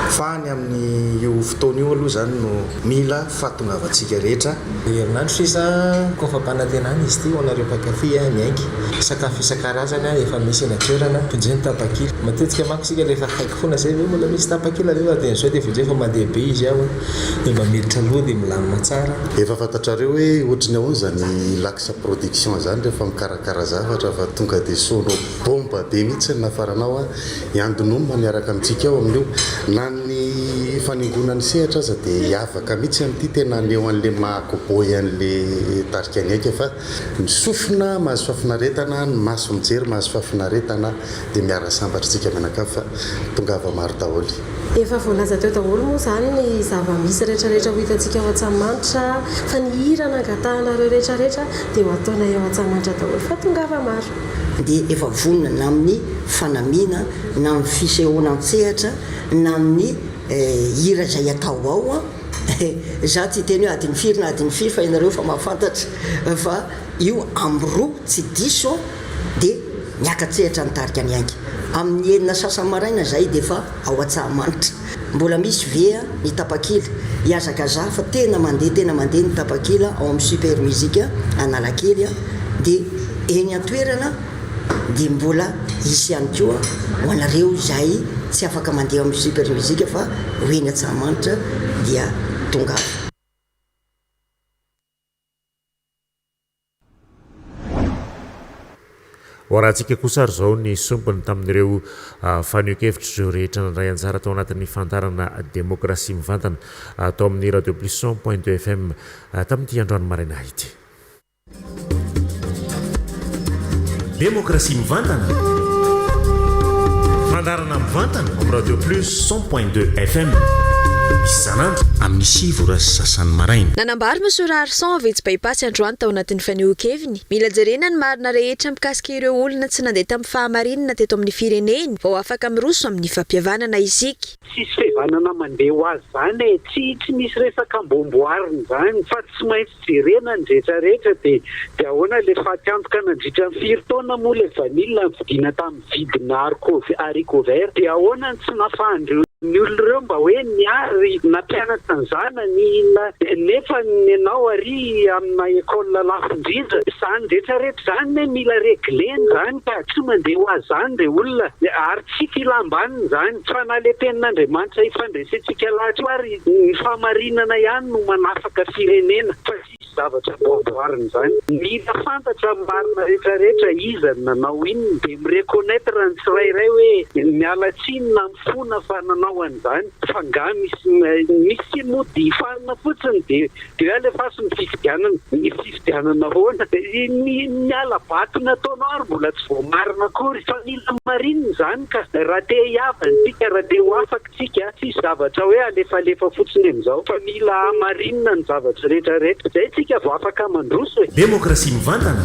fa any amin'io fotoana io aloha izany no mila fahatongavantsika rehetra. Herinandro sisa koa fampanantenana izy ity ho anareo mpankafy ny ainga. Sakafo isan-karazany efa misy eny an-toerana. Vonjeo ny tapakila. Matetika manko isika rehefa akaiky foana izay ve mbola misy tapakila ve fa dia izao dia vonjeo fa mandeha be izy ao dia mba miditra aloha dia milamina tsara. Efa fantatrareo hoe ohatry ny ahoana izany Lax production izany rehefa mikarakara zavatra fa tonga dia sono bomba be mihitsy ny nafaranao a! I Andonoma miaraka amintsika ao amin'io. Na ny faningoana ny sehatra aza dia hiavaka mihitsy amin'ity tena haneho an'ilay maha cowboy an'ilay tarika ny aika fa ny sofina mahazo fahafinaretana, ny maso mijery mahazo fahafinaretana dia miara-sambatra isika mianakavy fa tongava maro daholo. Efa voalaza teo daholo moa izany ny zava-misy rehetrarehetra ho hitantsika ao Antsahamanitra fa ny hira nangatahanareo rehetrarehetra dia ho ataonay ao Antsahamanitra daholo fa tongava maro. Dia efa vonona na amin'ny fanamiana na amin'ny fisehoana an-tsehatra na amin'ny hira izay atao ao an! Za tsy hiteny hoe adiny firy na adiny firy fa ianareo efa mahafantatra fa io amin'ny roa tsy diso an! dia miaka-tsehatra ny tarika ny Ainga. Amin'ny enina sasany maraina izahay dia efa ao Antsahamanitra. Mbola misy ve ny tapakila? Hihazakazaha fa tena mandeha tena mandeha ny tapakila ao amin'ny Super Music Analakely dia eny an-toerana dia mbola hisy ihany koa ho anareo izay tsy afaka mandeha ao amin'ny Super Music fa ho eny Antsahamanitra dia tongava. Ho arahantsika kosa ary izao ny sombiny tamin'ireo fanehoan-kevitr'ireo rehetra nandray anjara tao anatin'ny fandaharana Demokrasia Mivantana tao amin'ny Radio Plus 100.2 FM tamin'ity androany maraina ity. Demokrasia Mivantana, fandaharana mivantana ao amin'ny Radio Plus 100.2 FM isan'andro amin'ny 9 ora sy sasany maraina. Nanambara Monsieur Raharison avy etsy By-Pass androany tao anatin'ny fanehoan-keviny. Mila jerena ny marina rehetra mikasika ireo olona tsy nandeha tamin'ny fahamarinana teto amin'ny firenena vao afaka miroso amin'ny fampihavanana isika. Tsisy fihavanana mandeha ho azy zany e, tsy tsy misy resaka amboamboarina zany fa tsy maintsy jerena ny rehetra rehetra de de ahoana le faty antoka nandritra ny firy taona moa le vanille nividiana tamin'ny vidina haricot vert de ahoana ny tsy nafahan'ireo Ny olona ireo mba hoe niary nampianatra ny zanany nefa ny anao ary amina école lafo indrindra. Izany rehetra rehetra izany ne mila reglena izany ka tsy mandeha ho azy izany re olona ary tsy filam-baniny izany fa na le tenin'Andriamanitra ifandresentsika lahatra io ary ny fahamarinana ihany no manafaka firenena fa tsisy zavatra amboamboarina izany. Mila fantatra ny marina rehetra rehetra iza no nanao inona dia mi-reconnaitre ny tsirairay hoe miala tsiny na mifona fa nanao an'izany fa nga misy misy mody fanina fotsiny dia dia hoe alefaso ny fifidianana. Ny fifidianana ahoana? Ny ny hala-bato nataonao ary mbola tsy voamarina akory fa mila marinina izany ka raha te hihavana isika raha te ho afaka Tsika, tsisy zavatra hoe alefalefa fotsiny amin'izao fa mila hamarinina ny zavatra rehetra rehetra. Zay tsika vao afaka mandroso e. Demokrasia mivantana.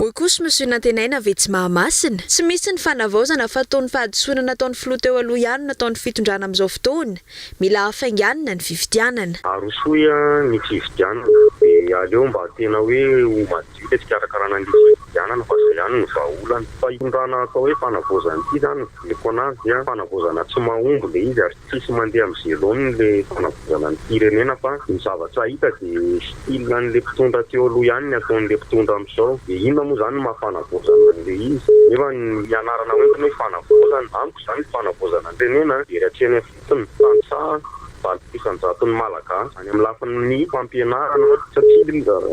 Hoy kosa Monsieur Nantenaina avy etsy Mahamasina, tsy misy ny fanavaozana fa toa ny fahadisoana nataon'ny filoha teo aloha ihany no nataon'ny fitondrana amin'izao fotoana. Mila hafainganina ny fifidianana. Arosoy ny fifidianana dia aleo mba tena hoe ho madio ilay fikarakarana an'ilay fifidianana fa izay ihany no vahaolana. Fa hitondrana atao hoe fanavaozana ity izany Heveriko anazy dia fanavaozana tsy mahomby le izy ary tsisy mandeha amze laoniny le fanavaozana ny firenena fa ny zavatra hita de style anle mpitondra teo aloha ihany ny ataonle mpitondra amzao de inona moa zany ny maha fanavaozana anle izy nefa ny anarana hoentiny hoe fanavaozana amiko zany ny fanavaozana ny firenena very hatreny Fotony, tantsaha, 80 isan-jaton'ny Malagasy any amin'ny lafiny fampianarana satria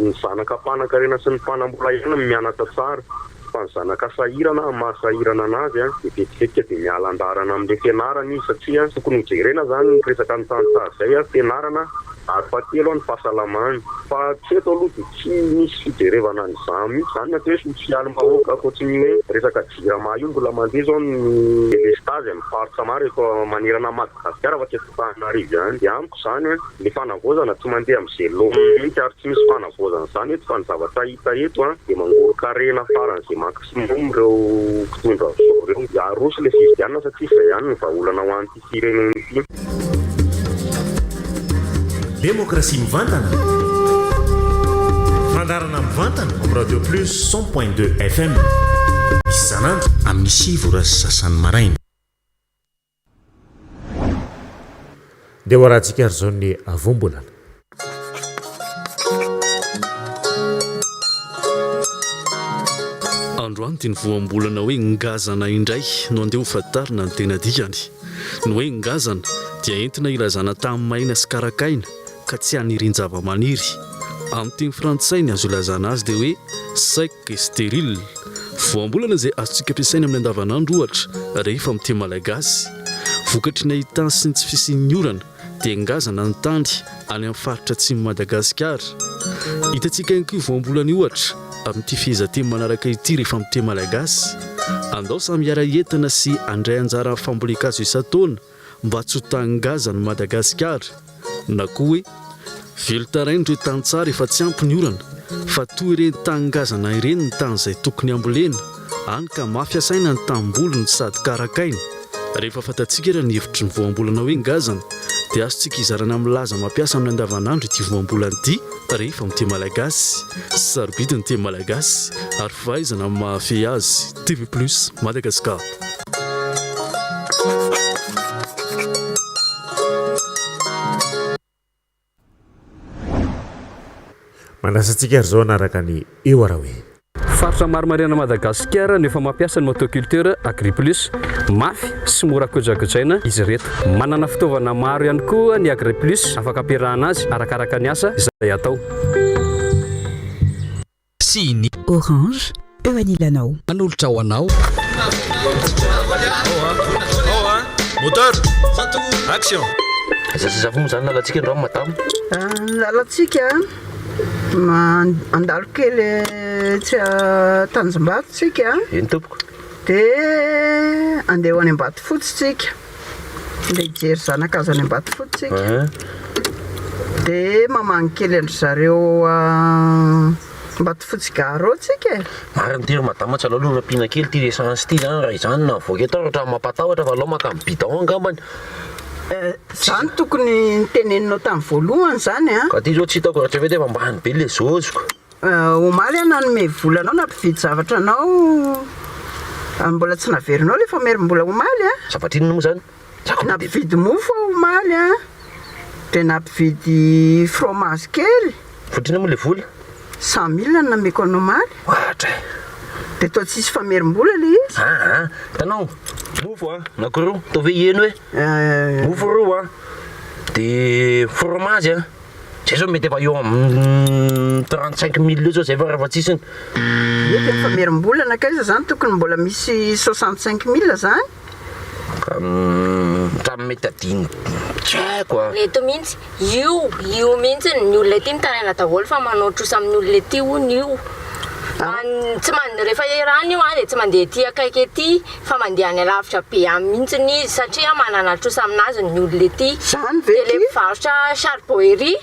ny zanaka mpanankarena sy ny mpanambola ihany no mianatra tsara fa ny zanaka sahirana amin'ny maha sahirana anazy dia vetivety dia miala an-dalana amin'ilay fianarana izy satria tokony hojerena izany ny resaka ny tantsaha izay, fianarana ary fahatelo ny fahasalamana fa hatreto aloha dia tsy misy fijerevana an'izany mihitsy izany ny atao hoe sosialim-bahoaka ankoatry ny hoe resaka Jirama io mbola mandeha izao ny delestazy amin'ny faritra maro eto manerana an'i Madagasikara fa tsy eto Antananarivo ihany. Dia amiko izany ny fanavaozana tsy mandeha amin'izay laoniny mihitsy ary tsy misy fanavaozana izany eto fa ny zavatra hita eto dia mangoron-karena faran'izay maximum ireo mpitondra amin'izao ireo. Dia aroso ilay fifidianana satria izay ihany no vahaolana ho an'ity firenena ity. Demokrasia mivantana. Fandaharana mivantana amin'ny Radio Plus 100.2 FM. Isan'andro amin'ny 9 ora sy sasany maraina. Dia ho arahantsika ary izao ny voambolana. Androany dia ny voambolana hoe ngazana indray no andeha ho fantarina ny tena dikany. Ny hoe ngazana dia entina ilazana tany maina sy karakaina ka tsy anirian-javamaniry. Amin'ny teny frantsay ny azo ilazana azy dia hoe sec et stérile. Voambolana izay azontsika ampiasaina amin'ny andavanandro ohatra rehefa miteny malagasy. Vokatry ny haitany sy ny tsy fisian'ny orana dia ngazana ny tany any amin'ny faritra atsimon'i Madagasikara. Hitantsika ihany koa io voambolana io ohatra amin'ity fehezanteny manaraka ity rehefa miteny malagasy, Andao samy hiara-hientana sy handray anjara amin'ny fambolen-kazo isan-taona mba tsy ho tany ngazan'i Madagasikara. Na koa hoe, Velon-taraina ireo tantsaha rehefa tsy ampy ny orana, fa toy ireny tany ngazana ireny ny tany izay tokony hambolena, hany ka mafy asaina ny tanimboliny sady karakaina. Rehefa fantatsika ary ny hevitry ny voambolana hoe ngazana, dia azontsika izarana milaza mampiasa amin'ny andavanandro ity voambolana ity rehefa miteny malagasy. Sarobidy ny teny malagasy ary fahaizana ny mahafehy azy. TV Plus Madagascar. Manasa antsika ary izao hanaraka ny Eo Araoe. Faritra maro manerana Madagasikara no efa mampiasa ny motoculteur Agriplus. Mafy sy mora kojakojaina izy ireto. Manana fitaovana maro ihany koa ny Agriplus afaka ampiarahana azy arakaraka ny asa izay atao. Sy ny. Orange. eo anilanao. Manolotra ho anao. Moteur! Action! Aiza sy aiza moa izany lalantsika androany madama? Ny lalantsika mandalo kely etsy Tanjombato tsika. Eny tompoko. Dia andeha ho any Ambatofotsy tsika. Andeha hijery zanakazo any Ambatofotsy tsika. Dia mamangy kely an-dry zareo Ambatofotsy gare ao tsika e. Marina ity ry madama tsy aleo aloha rapiana kely ity essence ity zany raha izany na mivoaka eto ary ohatran'ny mampatahotra fa aleo maka amin'ny bidon angambany. Zany tokony niteneninao tamin'ny voalohany zany an. Ka ity zao tsy hitako raha tsy hoe efa ambany be le zôziko. Omaly aho nanome vola anao nampividy zavatra anao mbola tsy naverinao le famerim-bola omaly an. Zavatra inona moa zany? Nampividy mofo aho omaly an, dia nampividy fromage kely. Ohatrinona moa ilay vola? 100 mille no nameko anao omaly. Ohatra e! Dia toa tsisy famerim-bola ilay izy. Aa, hitanao, mofo an, anankiroa, ataovy hoe eny hoe, mofo roa an, dia fromage an, zay zao mety efa eo amin'ny 35 mille eo zao zay farafahatsisiny. Ie, dia famerim-bola nankaiza izany? Tokony mbola misy 65 mille izany. Hatramin'ny mety adino tsy haiko a. Reto mihitsy, io, io mihitsy ny olona ety mitaraina daholo fa manao trosa amin'ny olona ety hono io. Tsy man, rehefa erana io an dia tsy mandeha ety akaiky ety fa mandeha any alavitra be any mihitsy izy satria manana trosa aminazy ny olona ety. Zany ve Dia le mpivarotra charbon ery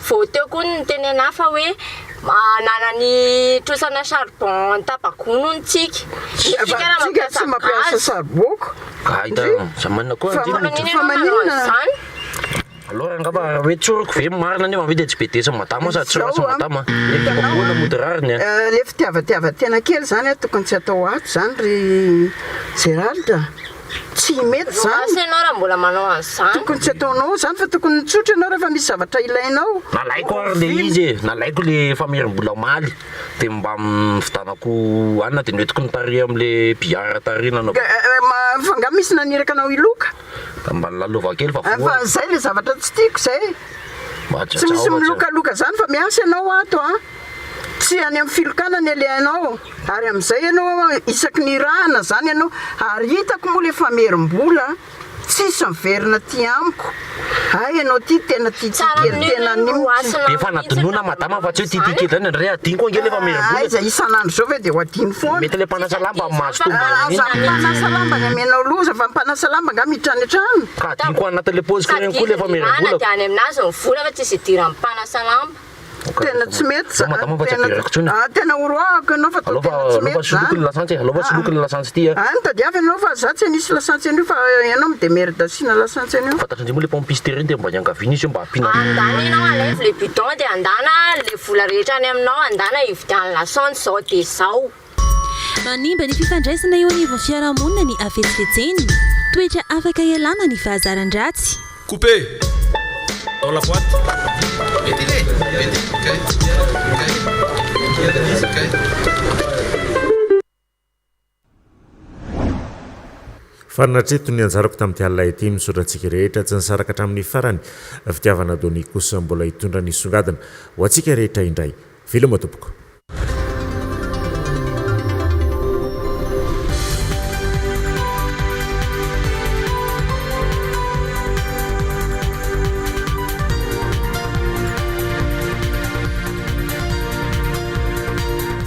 vao teo koa niteny anahy fa hoe Manana ny trosana charbon tabakoa hono tsika. Tsika raha tsy mampiasa charbon ko. Ka hita zamanina koa Fa maninona izany? Alors angamba raha hoe tsoriko ve marina nefa ve dia tsy bedesy madama sady tsy ratsy madama. Ny fibabohana mody rariny a. Le fitiavatiavan-tena kely zany a tokony tsy atao ato zany ry Gerald a. Tsy mety zany. Roasy ianao raha mbola manao an'izany. Tokony tsy ataonao zany fa tokony mitsotra ianao rehefa misy zavatra ilainao. Nalaiko ary le izy e, nalaiko le famerim-bola omaly de mba nividanako hanina de noentiko nitary amle billard tary nanaovako. Fa nga misy naniraka anao hiloka? Da mba nilalaovako kely fa voa. Fa zay le zavatra tsy tiako zay. Tsy misy milokaloka zany fa miasa ianao ato a. Tsy any amin'ny filokana ny alehanao ary amin'izay ianao isaky ny irahana izany ianao ary hitako moa le famerim-bola tsisy miverina aty amiko hay ianao ty tena tiatia kely tena anio Be fanadinoana madama fa tsy hoe tiatia kely zany indray adinoko ange le famerim-bola. Aiza isan'andro zao ve de ho adino foana. Mety le mpanasa lamba mahazo tombony amin'iny. Aza mpanasa lamba ny amenao loza fa mpanasa lamba nga miditra any an-trano. Ka adinoko anatin'le paosiko ireny koa le famerim-bolako. Sady izy any aminazy ny vola fa tsisy idiran'ny mpanasa lamba. Tena tsy mety za, tena ah tena horoahako ianao fa toa tena tsy mety zany. Aleo fa lasantsy e, aleo fa soloko ny lasantsy ity a. Ah mitadiava ianao fa za tsy hanisy lasantsy an'io fa ianao mi-demerde asiana lasantsy an'io. Fantatry ndry moa le pompiste ireny de mba iangaviana izy hoe mba ampiana. Andana ianao alaivo le bidon de andana le vola rehetra any aminao andana hividiano lasantsy zao de zao. Manimba ny fifandraisana eo anivon'ny fiarahamonina ny hafetsifetsena. Toetra afaka ialana ny fahazaran-dratsy. Couper dans la boite. Farany hatreto ny anjarako tamin'ity alina ity, misaotra antsika rehetra tsy nisaraka hatramin'ny farany, Fitiavana Donia kosa mbola hitondra ny songadina ho antsika rehetra indray. Veloma tompoko.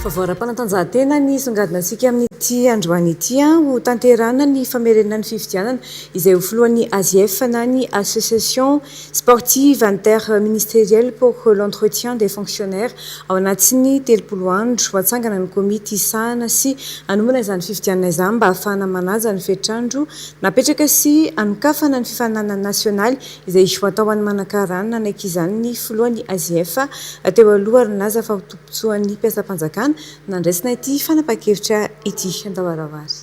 Vaovao ara-panatanjahantena ny songadinantsika amin'ity androany ity. Ho tanterahina ny famerenana ny fifidianana izay ho filohan'ny ASIEF na ny Association Sportive Interministérielle pour l'Entretien des Fonctionnaires ao anatin'ny 30 andro. Hatsangana ny komity hisahana sy hanomana izany fifidianana izany mba hahafahana manaja ny fetr'andro napetraka sy hanokafana ny fifaninanana nasionaly izay ho atao any Manankarana. Nanaiky izany ny filohan'ny ASIEF teo aloha ary nilaza fa ho tombontsoan'ny mpiasam-panjakana nandraisana ity fanapahan-kevitra ity. Andao Arawary.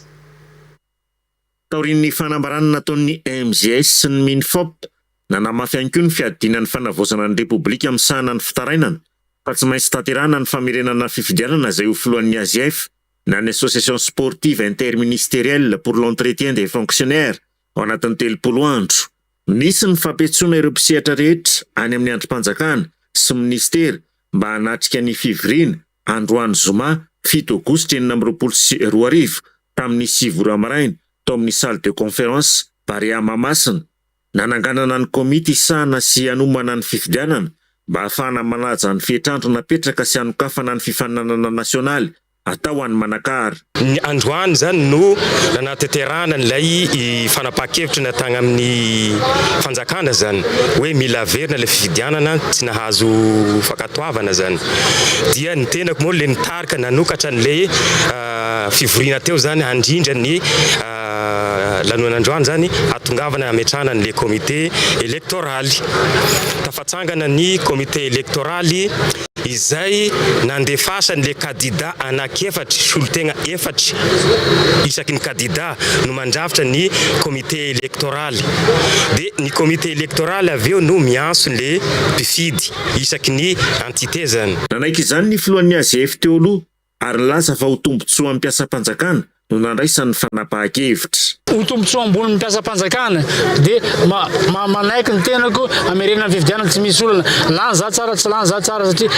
Taorian'ny fanambarana nataon'ny MJS sy ny Minfop, nanamafy ihany koa ny fiadiana ny fanavaozana ny Repoblika misahana ny fitarainana fa tsy maintsy tanterahana ny famerenana fifidianana izay ho filohan'ny AGF na ny Association Sportive Interministérielle pour l'Entretien des Fonctionnaires ao anatin'ny 30 andro. Nisy ny fampiantsoana ireo mpisehatra rehetra any amin'ny andrim-panjakana sy minisitera mba hanatrika ny fivoriana androany zoma. 7 aogositra 2026 tamin'ny 9 ora maraina tao amin'ny salle de conférence Barea Mahamasina. Nananganana ny komity hisahana sy hanomana ny fifidianana mba hahafahana manaja ny fetr'andro napetraka sy hanokafana ny fifaninanana nasionaly atao any Manakara. Ny androany izany no nanatanterahana an'ilay fanapahan-kevitra natagna amin'ny fanjakana izany hoe mila averina ilay fifidianana tsy nahazo fankatoavana izany. Dia ny tenako moa ilay nitarika nanokatra an'ilay fivoriana teo izany handrindra ny lanonana androany izany hahatongavana hametrahana an'ilay comité électoral. Tafatsangana ny comité électoral izay nandefasan'ilay kadida anankiefatra, solotegna efatry isaky ny kadida no mandrafitra ny comité électoral. Dia ny comité électoral avy eo no miantso le mpifidy isaky ny entité zany. Nanaiky izany ny filohan'ny AGF teo aloha ary nilaza fa ho tombontsoan'ny mpiasam-panjakana no nandraisany ny fanapahan-kevitra. Ho tombontsoa ambonin'ny mpiasam-panjakana dia manaiky ny tenako hamerenana ny fifidianana tsy misy olana. Lany za tsara tsy lany za tsara satria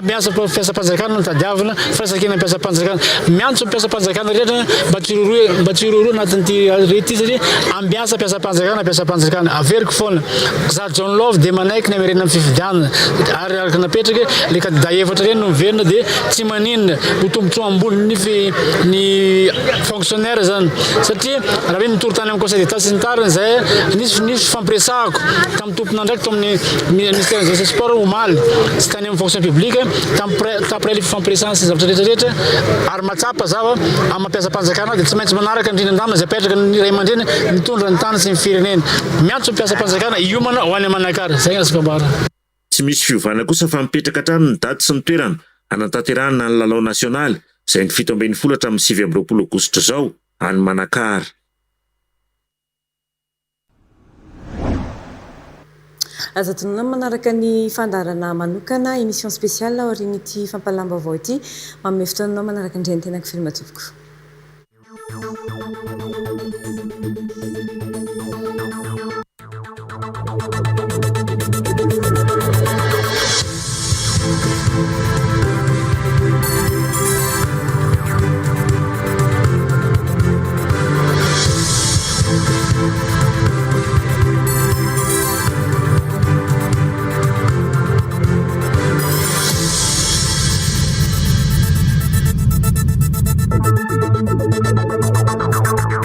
miasa mpiasam-panjakana no tadiavina, firaisankina mpiasam-panjakana. Miantso ny mpiasam-panjakana rehetra mba tsy hiroaroa mba tsy hiroaroa anatin'ity aretina ity satria ambiasa mpiasam-panjakana mpiasam-panjakana. Averiko foana. Za John Love dia manaiky ny hamerenana ny fifidianana ary araka ny napetraka le kandida efatra ireny no miverina dia tsy maninona ho tombotsoa ambony ny ny fonctionnaire zany satria raha hoe nitory tany amin'ny conseil d'état sy ny tariny zay nisy nisy fifampiresahako tamin'ny tompon'andraikitra tao amin'ny ministère des jeunesse sport omaly sy tany amin'ny fonction publique tamin'ny le fifampiresahana sy ny zavatra rehetra rehetra ary mahatsapa za fa amin'ny maha mpiasam-panjakana dia tsy maintsy manaraka ny rindran-damina izay apetraka ny ray aman-dreny mitondra ny tany sy ny firenena. Miantso ny mpiasam-panjakana hiomana ho any Manakara. Izay no azoko ambara. Tsy misy fiovana kosa fa mipetraka hatrany ny daty sy ny toerana hanatanterahana ny lalao nasionaly izay ny 17 hatramin'ny 29 aogositra izao any Manakara. Aza adinoina ny manaraka ny fandaharana manokana, émission spéciale, aorian'ity fampahalalam-baovao ity. Manome fotoana anao manaraka indray ny tenako veloma tompoko.